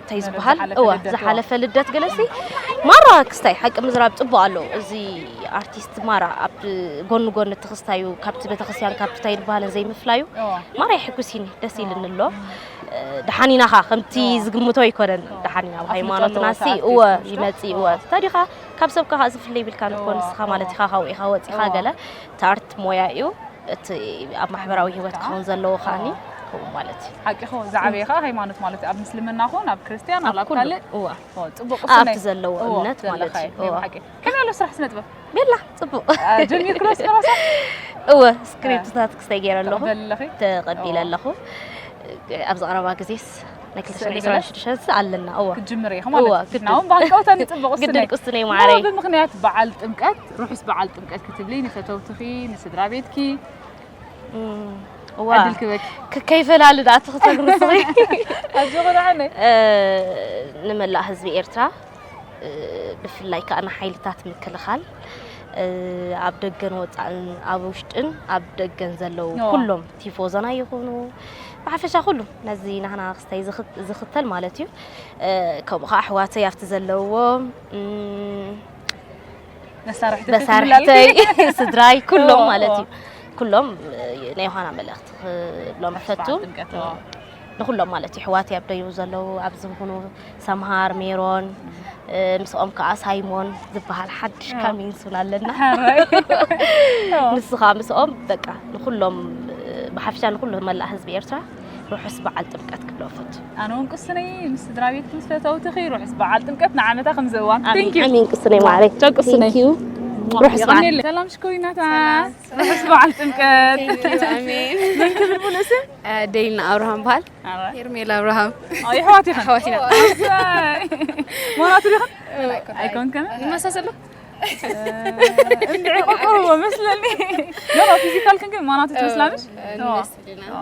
እንታይ ዝበሃል ዝሓለፈ እወ ልደት፣ እዎ። ዝሓለፈ ልደት ገለሲ ማራ ክስታይ ሓቂ ምዝራብ ጽቡቅ ኣሎ እዚ ኣርቲስት ማራ ኣብ ጎኒ ጎኒ እቲ ክስታዩ ካብቲ ቤተክርስትያን ካብቲ እንታይ ዝበሃልን ዘይምፍላዩ እዎ። ማራ የሕጉሲኒ ደስ ኢልኒ ኣሎ ድሓን ኢና ኻ ከምቲ ዝግምቶ ኣይኮነን ድሓን ኢና ኣብ ኣፍልጦ ሃይማኖትና ኣለዎ ሲ እቲ እወ ኣርቲስት፣ ይመጽእ እወ እንተ ዲኻ ካብ ሰብካ ኻ ዝፍለይ ቢልካ ንኮን ንስኻ ማለት ኢኻ ካብኡ ኢኻ ወጺኻ ገለ እቲ ኣርት ሞያ እዩ እቲ ኣብ ማሕበራዊ ህይወት ክኸውን ዘለዎ ከዓኒ ከምኡ ማለት እዩ ሓቂኹ ዝዓበየ ከዓ ሃይማኖት ማለት እዩ ኣብ ምስልምና ኹን ኣብ ክርስትያን ኣብ ኣብ ኩሉ ካልእ እዋ ኦ፣ ጽቡቅ ኣብቲ ቁስነይ ዘለዎ እዎ፣ እምነት ማለት ዘለኻ እዩ እዩ። እዋ ሓቂ ከመይ ኣሎ ስራሕ ስነ ጥበብ ቤላ ጽቡቅ ጀሚርክሎ ስነ ራሳ እወ ስክሪፕትታት ክስተይ ገይረ ኣለኹ ተቐበሊ ኣለኺ ተቐቢለ ኣለኹ ኣብዚ ቀረባ ግዜስ ናይ ክልተ ሽሕን ዕስራን ሽዱሽተን ኣለና እወ ክጅምር ኢኹ እወ ማለት እዩ ናውን ባህካውታ ንጽቡቅ ግድን ቁስነይ ቁስትነይ ማዓረይ ብምክንያት በዓል ጥምቀት ርሑስ በዓል ጥምቀት ክትብሊ ንፈተውትኺ ንስድራ ቤትኪ እም፣ እዋ ዕድል ክበኪ ከይፈላሊ ደኣ ትኽተግርጽኺ ኣጆኺ ደሓነ ንመላእ ህዝቢ ኤርትራ ብፍላይ ከዓ ንሓይልታት ምክልኻል ኣብ ደገን ወፃእን ኣብ ውሽጥን ኣብ ደገን ዘለዉ ኩሎም ቲፎዞና ይኹኑ ብሓፈሻ ኩሉ ነዚ ናህና ክስታይ ዝኽተል ማለት እዩ ከምኡ ከዓ ኣሕዋተይ ኣብቲ ዘለዎም መሳርሕቲ መሳርሕተይ ስድራይ ኩሎም ማለት እዩ ኩሎም ናይ ዮሃና መልእኽቲ ክብሎም ፈቱ ንኩሎም ማለት እዩ ሕዋት ኣብ ደዩ ዘለዉ ኣብዚ ዝኾኑ ሰምሃር ሜሮን ምስኦም ከዓ ሳይሞን ዝበሃል ሓድሽ ካሚንሱን ኣለና ንሱ ከዓ ምስኦም በቃ ንኩሎም ብሓፍሻ ንኩሉ መላእ ህዝቢ ኤርትራ ርሑስ በዓል ጥምቀት ክብሎ ፈቱ። ኣነ እውን ቅስነይ ምስ ስድራ ቤት ምስ ፈተውትኺ ርሑስ በዓል ጥምቀት ንዓመታ ከም ዘእዋን። ኣሜን Thank you። ኣሜን ቅስነይ ማዕረይ። ቻው ቅስነይ። Thank you። ርሑስ በዓል። ይቐንየለይ። ሰላም ሽኮሪናታት። ርሑስ በዓል ጥምቀት። ኣሜን። መን ክብል ሙሉእ ስም? ደሊና ኣብርሃም በሃል። ኣረ። ሄርሜላ ኣብርሃም። ኣይ ኣሕዋት ኢኸን። ኣሕዋት ኢና። ኣሰይ። ማናቱ ዲኸን? ኣይኮንክን? ንመሳሰሉ? እንድዒ ቆርቆርዎ መስለኒ። ኖ ፊዚካልክን ግን ማናቱ ትመስላ ምሽ? ንመስል ኢና።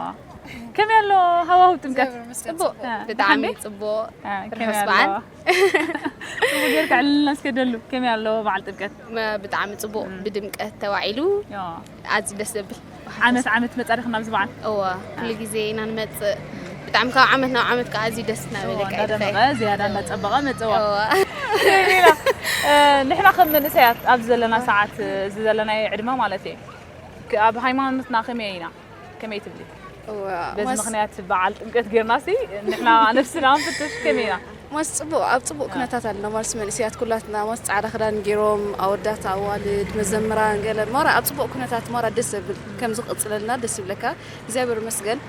ከመይ ኣሎ ሃዋሁ ጥምቀት? ጽቡቅ። እ፣ ብጣዕሚ ብሓንደይ? ጽቡቅ። እ፣ ከመይ ርሑስ ኣሎ? በዓል። ጽቡቅ ጌርካ ዕልልና እስከ ደሉ ከመይ ኣሎ በዓል ጥምቀት? መ- ብጣዕሚ ጽቡቅ ብድምቀት ተዋዒሉ ዮ። ኣዝዩ ደስ ዘብል። ዓመት ዓመት መጻ ዲኹም ናብዚ በዓል? እወ ኩሉ ግዜ ኢና ንመጽእ። ብጣዕሚ ካብ ዓመት ናብ ዓመት ከዓ ኣዝዩ ደስ እናበለ እወ፣ ከዓ ይርከብ። እንዳደመቐ ዝያዳ እንዳጸበቐ መጸዋ። እወ። ሌላ፣ እ፣ ንሕና ከም መንእሰያት ኣብዚ ዘለና ሰዓት፣ እዚ ዘለናዮ ዕድመ ማለት እዩ። ክ- ኣብ ሃይማኖትና ከመይ ኢና? ከመይ ትብሊ? እወ፣ በዚ ማስ- ምኽንያት በዓል ጥምቀት ጌርና ሲ ንሕና ነፍስና ንፍትሽ ከመይ ኢና? ማስ ጽቡቅ ኣብ ጽቡቅ ኩነታት ኣለና። ማስ መንእሰያት ኩላትና ማስ ጻዕዳ ክዳን ገይሮም ኣወዳት ኣዋልድ መዘምራን ገለ ማራ ኣብ ጽቡቅ ኩነታት ማራ ደስ ዘብል ከም ዝቕጽለልና ደስ ይብለካ። እግዚኣብሔር ይመስገን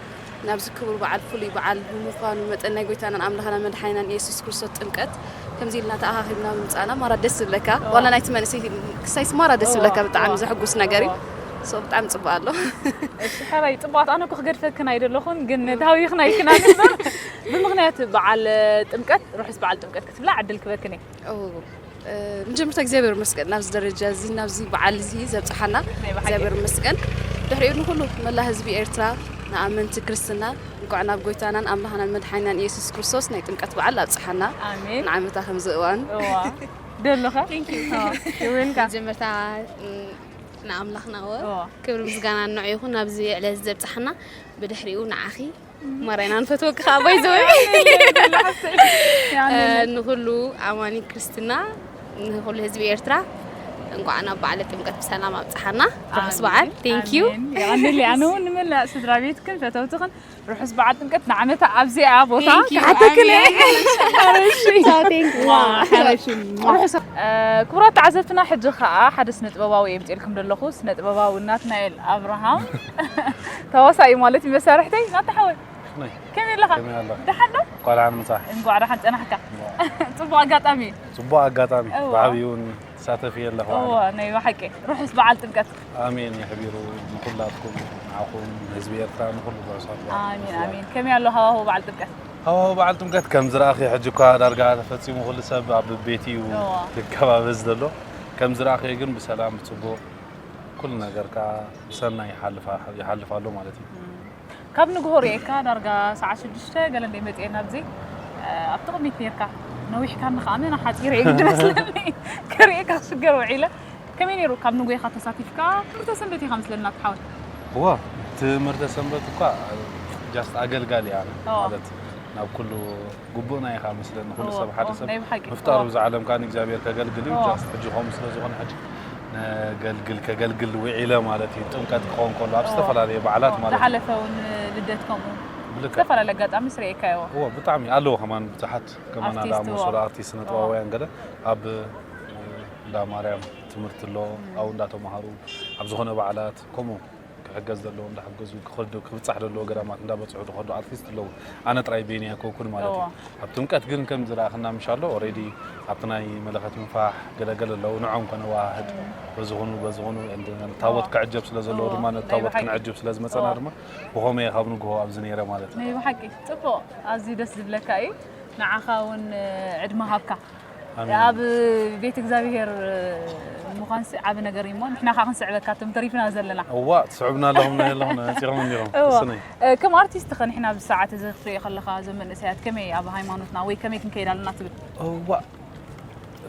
ናብዚ ክቡር በዓል ፍሉይ በዓል ብምዃኑ መጠን ናይ ጎይታናን ኣምላኽና መድሓኒናን ኢየሱስ ክርስቶስ ጥምቀት ከምዚ ኢልና ተኣኻኺብና ብምጻና ማራ ደስ ዝብለካ ዋላ ናይቲ መንእሰይ ክሳይስ ማራ ደስ ዝብለካ ብጣዕሚ ዘሕጉስ ነገር እዩ። ሶ ብጣዕሚ ጽቡቅ ኣሎ። እሺ ሕራይ ጽቡቃት ኣነ እኮ ክገድፈክን ኣይደለኹን ግን ተሃዊኽና ኣይክናን እምበር ብምኽንያት በዓል ጥምቀት ርሑስ በዓል ጥምቀት ክትብላ ዕድል ክበክን እየ። መጀመርታ እግዚኣብሔር ይመስገን ናብዚ ደረጃ እዚ ናብዚ በዓል እዚ ዘብፅሓና እግዚኣብሔር ይመስገን። ድሕሪኡ ንኩሉ መላ ህዝቢ ኤርትራ ንኣመንቲ ክርስትና እንኳዕ ናብ ጎይታናን ኣምላኽናን መድሓኒናን ኢየሱስ ክርስቶስ ናይ ጥምቀት በዓል ኣብፅሓና። ኣሜን። ንዓመታ ከምዚ እዋን እዋ ደለኻ ይብልካ መጀመርታ ንኣምላኽና ወ ክብሪ ምስጋና ንዑ ይኹን ናብዚ ዕለት ዘብፅሓና። ብድሕሪኡ ንዓኺ ማርያና ንፈትወኪ ከዓ ባይዘወ ንኩሉ ኣማኒ ክርስትና ንኩሉ ህዝቢ ኤርትራ እንኳዕ ናብ በዓለ ጥምቀት ብሰላም ኣብፅሓና። ርሑስ በዓል። Thank you። ኣነ እውን ንመላእ ስድራ ቤትክን ፈተውትኽን ርሑስ በዓል ጥምቀት ንዓመታ ኣብዚኣ ቦታ ክሓተክን ክቡራት ተዓዘብትና ሕጂ ከዓ ሓደ ስነ ጥበባዊ የምፅልኩም ዘለኹ ስነ ጥበባዊ ናትናኤል ኣብርሃም ተዋሳኢ ማለት እዩ መሳርሕተይ ናታ ሓወይ ከመይ ኣለኻ ደሓን ዶ ቆልዓ ንምፃሕ እንኳዕ ደሓን ፀናሕካ ፅቡቅ ኣጋጣሚ እዩ ፅቡቅ ኣጋጣሚ ብዓብዩ እውን ትሳተፍ እየ ኣለኹ እዎ ናይ ብሓቂ ርሑስ በዓል ጥምቀት ኣሜን የሕቢሩ ንኩላትኩም ንዓኹም ንህዝቢ ኤርትራ ንኩሉ ርሑሳት ኣሜን ኣሜን ከመይ ኣሎ ሃዋሁ በዓል ጥምቀት ሃዋሁ በዓል ጥምቀት ከም ዝረኣኺ ሕጂ እኳ ዳርጋ ተፈፂሙ ኩሉ ሰብ ኣብ ቤት እዩ ክከባበዝ ዘሎ ከም ዝረኣኺ ግን ብሰላም ብፅቡቅ ኩሉ ነገር ከዓ ብሰናይ ይሓልፍ ኣሎ ማለት እዩ ካብ ንግሆ ርእየካ ዳርጋ ሰዓት ሽዱሽተ ገለ እንደ መፅኤ ናብዚ ኣብቲ ቅድሚት ነርካ ነዊሕካ ንከዓ መን ሓፂረ እዩ ግዲ መስለኒ ክርእየካ ክሽገር ውዒለ ከመይ ነይሩ ካብ ንጎይኻ ተሳቲፍካ ትምህርተ ሰንበት ኢኻ ምስለና ትሓወት እዋ ትምህርተ ሰንበት እኳ ጃስት ኣገልጋሊ እያ ማለት ናብ ኩሉ ግቡእና ኢኻ መስለኒ ኩሉ ሰብ ሓደ ሰብ ምፍጣሩ ብዛ ዓለም ካን እግዚኣብሔር ከገልግል እዩ ጃስት ሕጂ ከምኡ ስለ ዝኾነ ሕጂ ነገልግል ከገልግል ውዒለ ማለት እዩ ጥምቀት ክኸውን ከሎ ኣብ ዝተፈላለዩ በዓላት ማለት እዩ ዝሓለፈ እውን ልደት ከምኡ ብልክዕ ዝተፈላለዩ ኣጋጣሚ ስርኤካዮ እዎ ብጣዕሚ ኣለዎ ከማን ብዙሓት ከማን ኣርቲስት ኣዳሞ እዎ። ስለ ኣርቲስት ስነጥበባውያን ገለ ኣብ እንዳ ማርያም ትምህርቲ ኣሎ ኣብኡ እንዳተማሃሩ ኣብ ዝኾነ በዓላት ከምኡ ክሕገዝ ዘለዎ እንዳሓገዙ ክኸዱ ክብፃሕ ዘለዎ ገዳማት እንዳበፅሑ ዝኸዱ ኣርቲስት ኣለዉ ኣነ ጥራይ ቤኒ ኣይኮንኩን ማለት እዩ ኣብ ጥምቀት ግን ከም ዝረኣኽና ምሻሎ ኦሬዲ ኣብቲ ናይ መለኸት ምንፋሕ ገለገለ ኣለዉ ንዖም ከነዋህድ በዝኹኑ በዝኹኑ ታቦት ክዕጀብ ስለ ዘለዎ ድማ ነቲ ታቦት ክንዕጅብ ስለ ዝመፀና ድማ ብኸመየ ካብ ንግሆ ኣብዚ ነይረ ማለት እዩ ናይ ብሓቂ ፅቡቕ ኣዝዩ ደስ ዝብለካ እዩ ንዓኻ እውን ዕድመ ሃብካ ኣብ ቤት እግዚኣብሄር ምዃንሲ ዓቢ ነገር እዩ እሞ ንሕና ከዓ ክንስዕበካ እቶም ተሪፍና ዘለና እዋ ትስዕብና ኣለኹም ናይ ኣለኹም ነፂኹም እንዲኹም ስነይ ከም ኣርቲስት ኸ ንሕና ኣብዚ ሰዓት እዚ ክትሪኦ ከለኻ እዞም መንእሰያት ከመይ ኣብ ሃይማኖትና ወይ ከመይ ክንከይድ ኣለና ትብል እዋ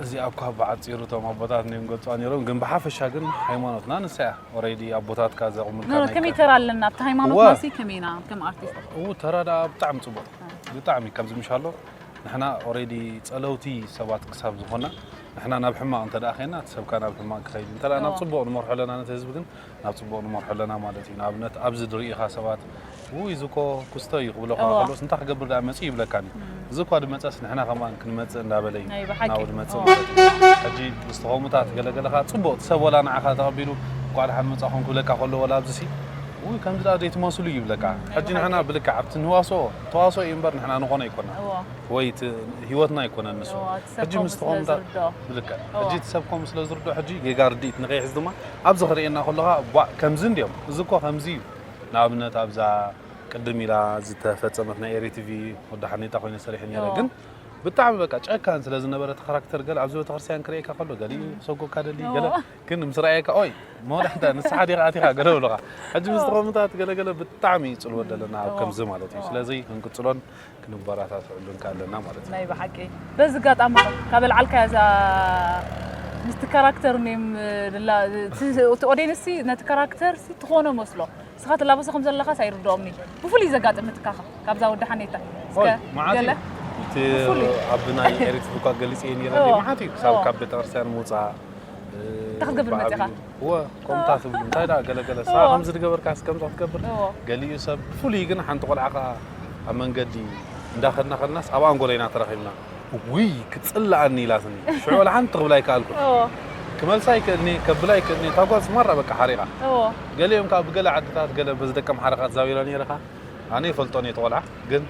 እዚኣ እኳ ብዓፂሩ እቶም ኣቦታት ነዮም ገልፅዋ ነይሮም ግን ብሓፈሻ ግን ሃይማኖትና ንሳ እያ ኦሬዲ ኣቦታትካ ዘቕምልካ ከመይ ተራ ኣለና ኣብቲ ሃይማኖትና ሲ ከመይ ኢና ከም ኣርቲስት ተራ ብጣዕሚ ፅቡቅ ብጣዕሚ ከምዚ ምሻሎ ንሕና ኦሬዲ ጸለውቲ ሰባት ክሳብ ዝኾና ንሕና ናብ ሕማቕ እንተ ደኣ ኸይና እቲ ሰብካ ናብ ሕማቕ ክኸይድ እንተ ደኣ ናብ ጽቡቕ ንመርሖ ኣለና ነቲ ህዝቢ ግን ናብ ጽቡቕ ንመርሖ ኣለና ማለት እዩ ንኣብነት ኣብዚ ድርኢኻ ሰባት ውይ እዚ እኮ ክስቶ እዩ ክብለኻ ከሎስ እንታይ ክገብር ደኣ መጽእ ይብለካኒ እዚ እኳ ድመጸስ ንሕና ከማን ክንመጽእ እንዳበለ እዩ ናው ድመጽእ ማለት እዩ ሕጂ ምስቲ ከምኡታት ገለገለኻ ጽቡቕ እቲ ሰብ ወላ ንዓኻ ተቐቢሉ እኳ ደሓን መጻኹም ክብለካ ከሎ ወላ ኣብዚ ሲ ውይ ከምዚ ደኣ ዘይትመስሉ ይብለካ። ሕጂ ንሕና ብልክዕ ኣብቲ ንዋስኦ ተዋስኦ እዩ እምበር ንሕና ንኾኖ ኣይኮና እዎ ወይ እቲ ህይወትና ኣይኮነን ንሱ። እዎ፣ እቲ ሰብ ሕጂ ከምኡ ምስ ተኾምታ ስለ ዝርድኦ። ብልክዕ እዎ። ሕጂ እቲ ሰብ ከምኡ ስለ ዝርድኦ ሕጂ ጌጋ ርድኢት ንኸይሕዝ ድማ ኣብዚ ክርእየና ከለኻ ቧእ ከምዚ እንድዮም እዚ እኮ ከምዚ እዩ። ንኣብነት ኣብዛ ቅድም ኢላ ዝተፈጸመት ናይ ኤሪ ቲቪ ወዲ ሓኔታ ኮይነ ሰሪሐ ነይረ እዎ። ግን ብጣዕሚ በቃ ጨካን ስለ ዝነበረ እቲ ካራክተር ገለ ኣብዚ ቤተክርስትያን ክርእየካ ከሎ ገሊኡ ሰጎካ ደሊ እዎ። ገለ ግን ምስ ረኣየካ ኦይ መወዳሕታ ንስኻ ዲኻ ኣቲኻ ገለ ብለኻ ሕጂ ምስ ተኸምታት ገለገለ ብጣዕሚ ይጽልዎ ዘለና ኣብ እዎ። ከምዚ ማለት እዩ እዎ። ስለዚ ክንቅጽሎን ክንበራታትዕሉን ከኣለና ማለት እዩ ናይ ብሓቂ በዚ ኣጋጣሚ ካብ ኣልዓልካ እዛ ምስቲ ካራክተር ኔም ድላ እቲ ኦዲየንስ ነቲ ካራክተር ትኾኖ መስሎ እስኻ ትላበሶ ከም ዘለኻስ ኣይርድኦምኒ ብፍሉይ ዘጋጥም ትካኻ ካብዛ ወዲ ሓኔታ እስከ ኦይ መዓት ገለ እዩ እቲ ብፍሉይ። ኣብ ናይ ኤሪት ቡካ ገሊጽ እየ ነይረ እዎ። መዓት እዩ ክሳብ እዎ። ካብ ቤተክርስትያን ምውፃእ እንታይ ክትገብር መፂኻ? እወ ከምታ ትብሉ እንታይ ዳ ገለገለ ሳ እዎ። ከምዚ ድገበርካስ ከምዚ ክትገብር እዎ። ገሊኡ ሰብ ብፍሉይ ግን ሓንቲ ቆልዓ ከዓ ኣብ መንገዲ እንዳኸድና ከድናስ ኣብ ኣንጎለይና ተረኺብና ውይ ክፅላኣኒ ኢላትኒ ሽዑ ወላ ሓንቲ ክብል ኣይከኣልኩ እዎ ክመልሳ ይክእልኒ ከብላ ይክእልኒ እታ ጓል ስማራ በቃ ሓሪቓ እዎ ገሊኦም ከዓ ብገለ ዓድታት ገለ በዚ ደቀም ሓረኻት ዛቢላ ነይርኻ ኣነ ይፈልጦን እየ ተቆልዓ ግን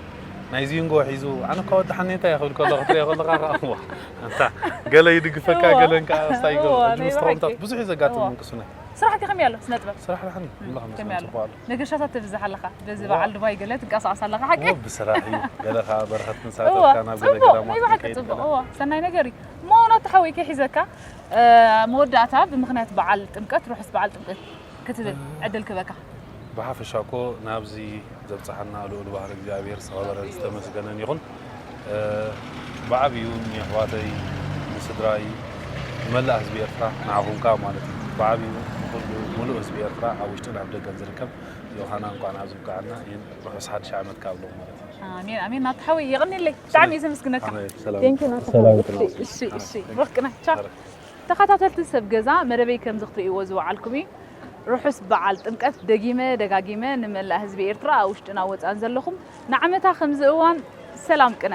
ናይ ዚንጎ ሒዙ ኣነ እኳ ወዲ ሓኔታ እየ ክብል ከሎ ክትሪኦ ከለኻ ከዓ እዋ ኣንታ ገለ ይድግፈካ እዎ። ገለን ከዓ ስታይ ይገብር እዎ፣ ሕጂ ናይ ምስ ተኸምታት ብሓቂ። ብዙሕ እዩ ዘጋጥም እዎ። ምንቅሱነ ስራሕቲ ከመይ ኣሎ ስነ ጥበብ ስራሕ ድሓን እየ ኣምላኽ ከመይ መስገን ኣሎ ፅቡቅ ኣሎ መገሻታት ትብዝሕ ኣለኻ በዚ እዎ። በዓል ድባይ ገለ ትንቀሳቐስ ኣለኻ ሓቂ እዎ ብስራሕ እዩ ገለ ከዓ በረኸት እዎ ክንሳተፍካ ናብ ገለ ፅቡቅ ገዳማት ናይ ብሓቂ ክንከይድ ፅቡቅ ከለና እዎ ሰናይ ነገር እዩ እሞ ናቲ ሓወይ ከይ ሒዘካ እ፣ መወዳእታ ብምኽንያት በዓል ጥምቀት ርሑስ በዓል ጥምቀት ክትብል ዕድል ክበካ ብሓፈሻ እኮ ናብዚ ዘብፅሓና ልኡል ባህሪ እግዚኣብሔር ዝተኸበረን ዝተመስገነን ይኹን እ፣ ብዓብዩ ንየሕዋተይ ንስድራይ ንመላእ ህዝቢ ኤርትራ ንዓኹም ከዓ ማለት እዩ ብዓብዩ ንኩሉ ሙሉእ ህዝቢ ኤርትራ ኣብ ውሽጥን ኣብ ደገን ዝርከብ ዮሃና እንኳዕ ናብዚ ብቃዓና ይህን ርሑስ ሓድሽ ዓመት ካብ ኣለኹም ማለት እዩ ኣሜን ኣሜን ናቲ ሓወይ የቕኒለይ ብጣዕሚ እዩ ዘመስግነካ ኣሜን። ሰላም። Thank you ናቲ ሰላም። ሓወይ እሺ እሺ ርሕቅና ቻው ተኸታተልቲ ሰብ ገዛ መደበይ ከምዚ ክትርእይዎ ዝወዓልኩም እዩ ርሑስ በዓል ጥምቀት ደጊመ ደጋጊመ ንመላእ ህዝቢ ኤርትራ ኣብ ውሽጥና ወፃን ዘለኹም ንዓመታ ከምዚ እዋን ሰላም ቅነ